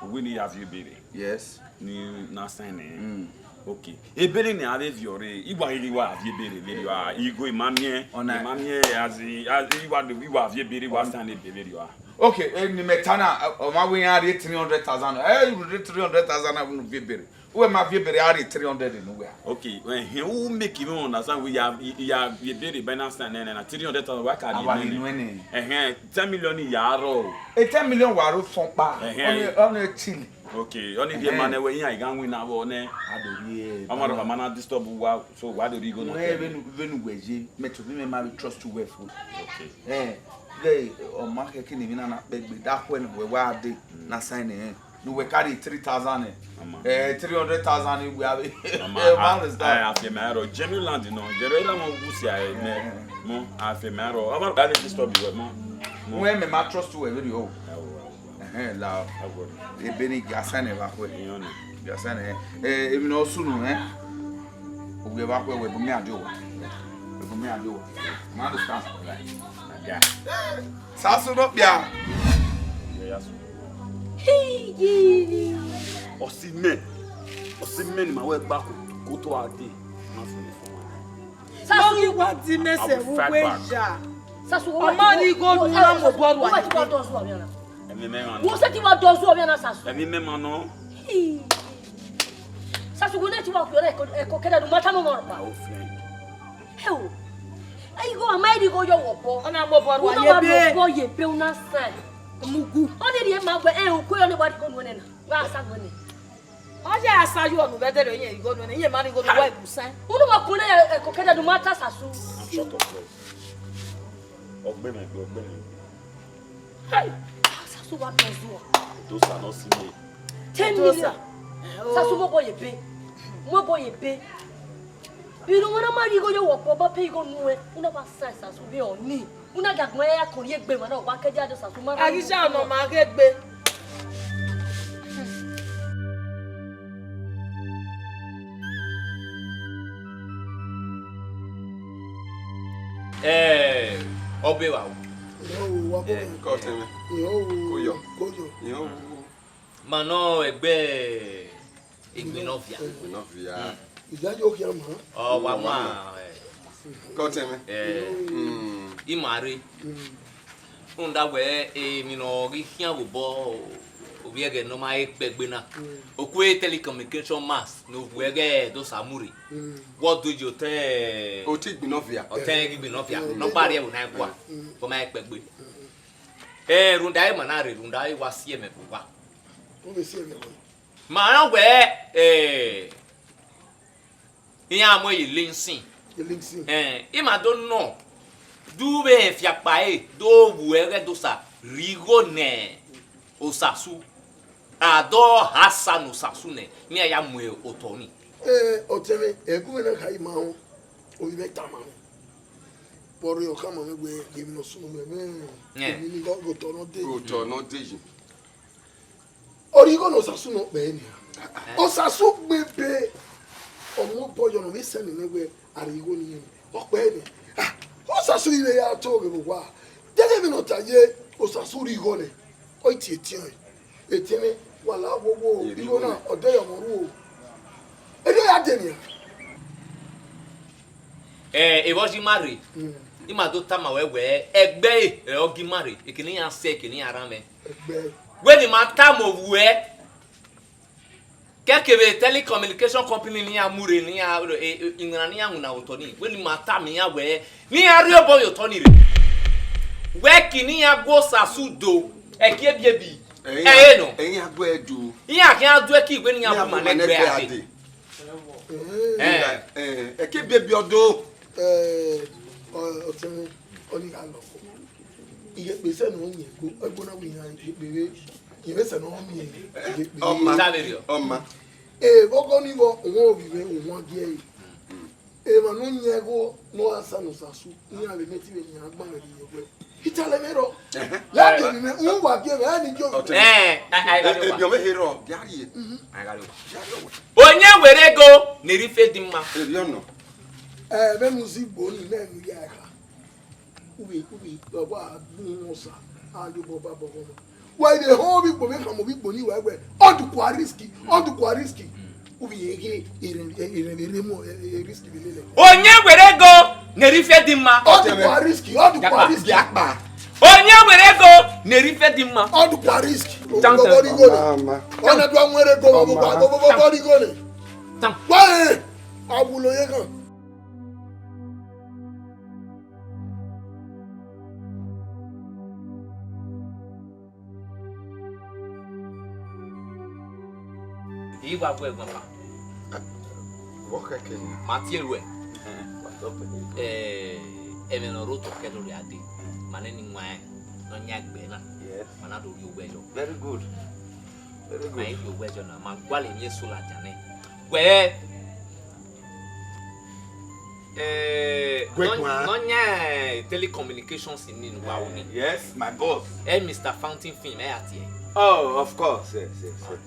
Uwe ni ya viọ ebe rre. Yes. Ni na sign nẹ. Okay. Ebe ne a vbe viọ rre, I wa ghi wa viọ ebe rre vberriọ a, igho ima miẹn, ima miẹn, as in, as in, I wa do, I wa viọ ebe rre, wa sign ebe vberriọ a. Okay, eh, ni mẹ ta na, ọ ma wẹ iran rhie three hundred thousand, eh, you rhie three hundred thousand na, unu viọ ebe rre. Uwẹ ma viọ ebe rre, a rhie three hundred ne uwẹ a. Okay, ẹhẹn, u make me understand, we ya, ya viọ ebe rre, Binance na, na, na, three hundred thousand, wa ka rhie nuẹn nẹ. Ẹhẹn, ten million ya rrọọ. E ten million wa ro fọn kpa, ẹhẹn, ọni, ọni chill. Okay, ọni rhie ma nẹ wẹ iran i gha winna vbọ nẹ. A do rhie. Ọmọ rẹ ma na disturb uwa, so wa do rhie igho nọ. Wẹ vbene, vbene uwẹ ye, mẹ tobọ mẹ ma vbe trust uwẹ fo. Okay. Eh, vẹ, ọ ma khẹke ne emwi na na kpẹgbe, da khuẹ ne uwẹ wa dee, na sign nẹ. Ne uwẹ carry three thousand nẹ. Eh, three hundred thousand ni uwẹ a vbe. You understand? I feel my error. Genuine land, you know. Genuine land, mo gu si a, eh, mo, I feel my error. Ọmọ rẹ disturb uwẹ, mo. Wẹ mẹ ma trust uwẹ vberriọ o. Ẹhẹn, la. Ebe ni gia sign evba khuẹ. Gia sign, eh, emwi ne ọ sunu, eh? Ovbi evba khuẹ, wẹ bu mẹ adio wa. Wẹ bu mẹ adio wa. You understand? Right. Sasu nọ kpia. Ọsi mẹ, ọsi mẹ ni ma wẹ gba ko, ko to a dee. Ma fo ni fo wa. Sasu, wa di mẹ sẹ vbe uwe ya. Sasu, ọ ma rhie igho nu na mobọ rua. Ẹmwẹ mẹ ma nọ. Wo sẹ ti wa dọzu ọmwa na, Sasu. Ẹmwẹ mẹ ma nọ. Sasu, wo ne ti wa kue ẹko, ẹko kẹdẹ ne u ma tama ọmwa ọkpa. Ẹ o. Igho a ma rhie igho yọ wọ obọ. Ọ na mobọ rua ye ebe. Obọ ye ebe u na san. Mugu. Ọ ni rhie ma wẹ, ẹ o, kue ọ ni wa rhie igho nuẹn nẹ na. Wa sa nuẹn nẹ. Ọ ya sa yo ọnu vbe ẹdẹrẹ, iye igho nuẹn nẹ, iye ma rhie igho nuẹn, wa ibu san. Unu wa kue ẹko kẹdẹ ne u ma ta, Sasu. Shut up, bro. Ọgbẹmwẹ gbe, ọgbẹmwẹ gbe. Hey! Sasu wa pẹ zuọ. Dosa nọ si me. Ten million. Sasu, mu obọ ye ebe. Mu obọ ye ebe. Inu wọn na ma rhie igho ye wọ obọ, ba pẹ igho nuẹn. Una wa sa Sasu vbe ọni. Una ga gbẹn ya kọrọ egbe ma na, wa kẹ dia do Sasu ma. A ghi sa ọnọ ma ghe gbe. Eh, ọbe wa o. Yo, wa ko. Eh, ko tẹmẹ. Yo, ko yọ. Ko yọ. Yo. Ma nọ ẹgbẹ Igbinọvia. Igbinọvia. Ìyá yóò kí a mọ̀. Ọ wa ma. Ko tẹmẹ. Eh, mm, ima rre. Mm. Rhunmwuda wẹ emwi ne ọ ghi khian vbe obọ, ovbi ẹghẹ ne ọ ma he kpẹgbe na. Mm. Okue telecommunication mass ne ovbi ẹghẹ do sa mu rre. Mm. Wọ do ye otọ, otọ Igbinọvia. Otọ Igbinọvia. Mm. Ne ọ kpa rrie ẹvbo na kua. Mm. Ọ ma he kpẹgbe. Mm. Ẹ, rhunmwuda ẹre ma na rre, rhunmwuda ẹre wa si ẹmwẹ vbe owa. Ọ vbe si ẹmwẹ vbe owa. Ma rẹn wẹẹ, ẹ, iran mu ẹre ye Linson. Ye Linson. Ẹ, ima do nọ, do vbe rẹn fiakpa ẹre, do vbuẹ ẹghẹ do sa rhie igho ne Osasu. A do ha sa ne Osasu nẹ, ne iran ya mu otọ nii. Ẹ, ọtẹn mwẹ, ẹghẹ mwẹ na kha ima rẹn, ovbi mwẹ tama mwẹ. Vbe ọ rre ọ khama mwẹ wẹẹ, emwi ne ọ sunu mwẹ, mwẹ, Ẹ. emwi ni gho, otọ ne ọ de. Otọ ne ọ de yi. Ọ rhie igho ne Osasu ne ọ kpẹẹ nian. Osasu gbe ebe, ọ mu obọ yọ ne ọ vbe sẹ nene wẹẹ, a rhie igho ne irẹn. Ọ kpẹẹ nian. Ah, Osasu i vbe ya to ghe vbe owa. Deghẹ emwi ne ọ ta ye, Osasu rhie igho nẹ. Ọ i tie etiẹn ọẹn. Etiẹn mwẹ, wa la wo wo, Ẹ rhie igho igho na, nẹ. Ọ de yọ ọmọ ru o. Erriọ ya de nian. Ẹ, evba ọjị ima rre, Mm. ima do tama wẹ wẹẹ, ẹgbẹe ẹre ọ gi ima rre, ekene iran sẹ, ekene iran rran mwẹ. Ẹgbẹe. Wẹ ne ima tama ovbuẹ, kẹkevbe telecommunication company ne iran mu rre, ne iran, e, e, iwinna ne iran winna otọ nii, wẹ ne ima tama iran wẹẹ, ne iran rhie obọ ye otọ nii rre. Wẹ ki ne iran gu Osasu do, ẹki ebiebi, Ẹ, ẹre nọ. Ẹ, iran gu ẹre do. Iran khian du ẹki wẹ ne iran bu ima nẹgbẹ a dee. Ẹ. Ẹ, ẹki ebiebi ọ do. Ẹ, ọ, ọtẹn mwẹ, ọ ni gha lọ. Ighẹ kpe sẹ ne ọ yin ẹgbo, ẹgbo na wẹ iran ighẹ kpe vbe, ighẹ sẹ ne ọ miẹn ighẹ kpe. Ọ ma. Ta vberriọ. Ọ ma. Ẹ, vbe ọgọ ni vbọ, wọn ovbi mwẹ, wọn gie ẹre. Emwa ne ọ yin ẹgho ne ọ gha sa ne Osasu, iran vbe mẹ te vbe yan gbanmwẹ vbe iyẹn wẹ. Italẹ mwẹ rrọọ. Ẹhẹn. Ya de emwi mwẹ, u wa gie mwẹ, ẹ ni gie ovbi. Ọtẹn. Ẹ, a, a, a, E, ebiọn mwẹ he rrọọ, gie a rhie. Mhm. A gha rhie. Gie a rhie wẹ. Onye were ego ne erha ife di mma. Erriọ nọ. Ẹ, vbene u zẹ igbo ni, mẹ ne u ya ẹre kha. Ubi, ubi, wa gun osa, a yo obọ ba obọ ọmọ. Wa ire họn ovbi igbo, vbe khama ovbi igbo ni wa wẹ, ọ dukua risk, ọ dukua risk. Ubi ye ghe, eren, eren vbe rre mu, e, e, risk vbe lele. Onye were ego ne erha ife di mma. Ọ dukua risk, ọ dukua risk. Onye were ego ne erha ife di mma. Ọ dukua risk. Thank you. Ọ na do a mu ere go, go, go, go, go, go, go, go, go. Wa, e, a wulo ye kan. I wa gu ẹguọn kha. Vbọ khẹke ni? Ma tie ruẹ. Eh, ẹmwẹ ne ọ rre otọ kẹdẹ rria dee. Ma nene iwẹn ne ọ yan egbe na. Yes. Ma na do rhie owẹ yọ. Very good. Very good. Ma i rhie owẹ yọ na, ma gualọ emwi eso ladian nẹ. Wẹ, eh, Gwe nọ-, guan. Nọ yan, eh, telecommunications ni ne uwa ru ni. Yes, my boss. Eh, Mister Fountain Film, eh, a tie. Oh, of course, yes, yes, yes.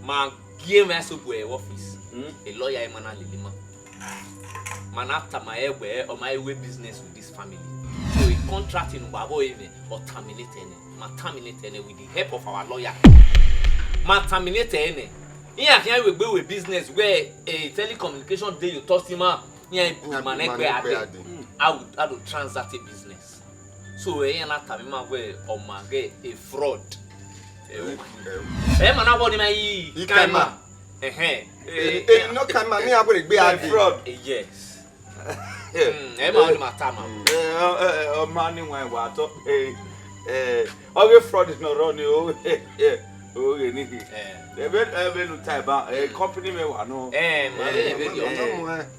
Ma gie mwẹ eso bu ẹre office. Hmm? A lawyer ima na lele ima. Ma na tama ẹre wẹ, ọ ma i ru business with this family. So, a contract ne uwa vbe ọre mwẹ, ọ terminate ẹre nẹ. Ma terminate ẹre nẹ with the help of our lawyer. Ma terminate ẹre nẹ. Iran khian ru egbe ru business where a telecommunication dey you talk to ma. Iran bu ima nẹgbẹ a dee. A will, a do transact a business. So, iran na tama ima wẹ ọ ma ghe a fraud. Ẹ, ọ ma. Ẹ, ma na wọ ne ima i ka ima. Ẹhẹn. Eni nọ ka ima ne iran were egbe a dee. Fraud. Eh, yes. Mm, ẹ ma ọni ma tama. Eh, ọ, eh, eh, ọ ma ni wan wa tọ. Eh, eh, ọ ghe fraud nọ rọ ni o. Eh, eh, o ghe ni. Eh. Ebe, ebe nu ta ba, eh, company mẹ wa nọ. Eh, ma, eh, eh, eh,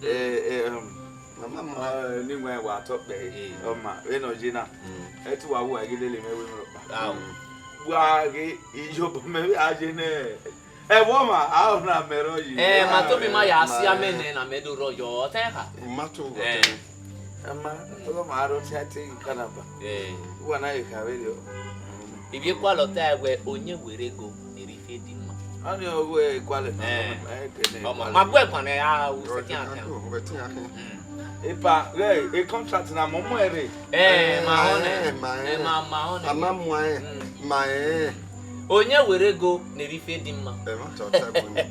eh, eh, um, Mama mu. Eh, ni wan wa tọ kpẹ. Eh. Ọ ma, vbene ọ ye na. Mm. Ẹ te uwa wu a ghi lele mẹ wẹ mẹ rọkpa. Wa ghe, iyobọ mẹ vbe a ye nẹ. Ẹvbo ọmwa, a ọ na mẹ rọ yi. Eh, ma tobi ma ya si amẹ nẹ na mẹ do rọ yọ, ọ tẹ kha. Ma to wọ tẹ. Ama, ọgọ ma rọ ti a te yi kanaba. Eh. Uwa na ye kha vberriọ. Ivbi ekualọ ta wẹ onye were ego, ne erha ife di mma. Ọni ọ wẹ ekualọ na, eh, ma gu ẹguan nẹ, a ru sẹtin akhin. Epa, ghẹ, e contract na mọ mu ẹre. Eh, ma họn nẹ. Eh, ma, ma họn nẹ. A ma mu ẹre, ma ẹre. Onye were ego, ne erha ife di mma. Ẹ ma tọ ta ẹbọ ni.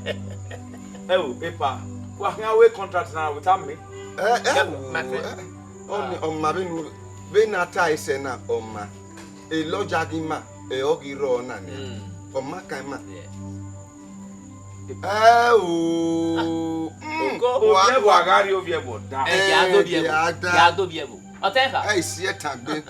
Ẹ o, epa, wa khian wẹ contract na without me. Eh, eh, my friend. Ọni, ọ ma vbene, vbene a ta ẹsẹ na, ọ ma. Elọya ghi ma, ẹ ọ ghi rrọọ na nian. Mm. Ọ ma kan ima. Yeah. Ẹ o. Ah, mm, ogo. Ovbi ẹvbo a gha rrie ovbi ẹvbo dan. Ẹ, ya do ovbi ẹvbo. Ya da. Ya do ovbi ẹvbo. Ọ tẹ kha. Ẹ i si ẹtan gbe.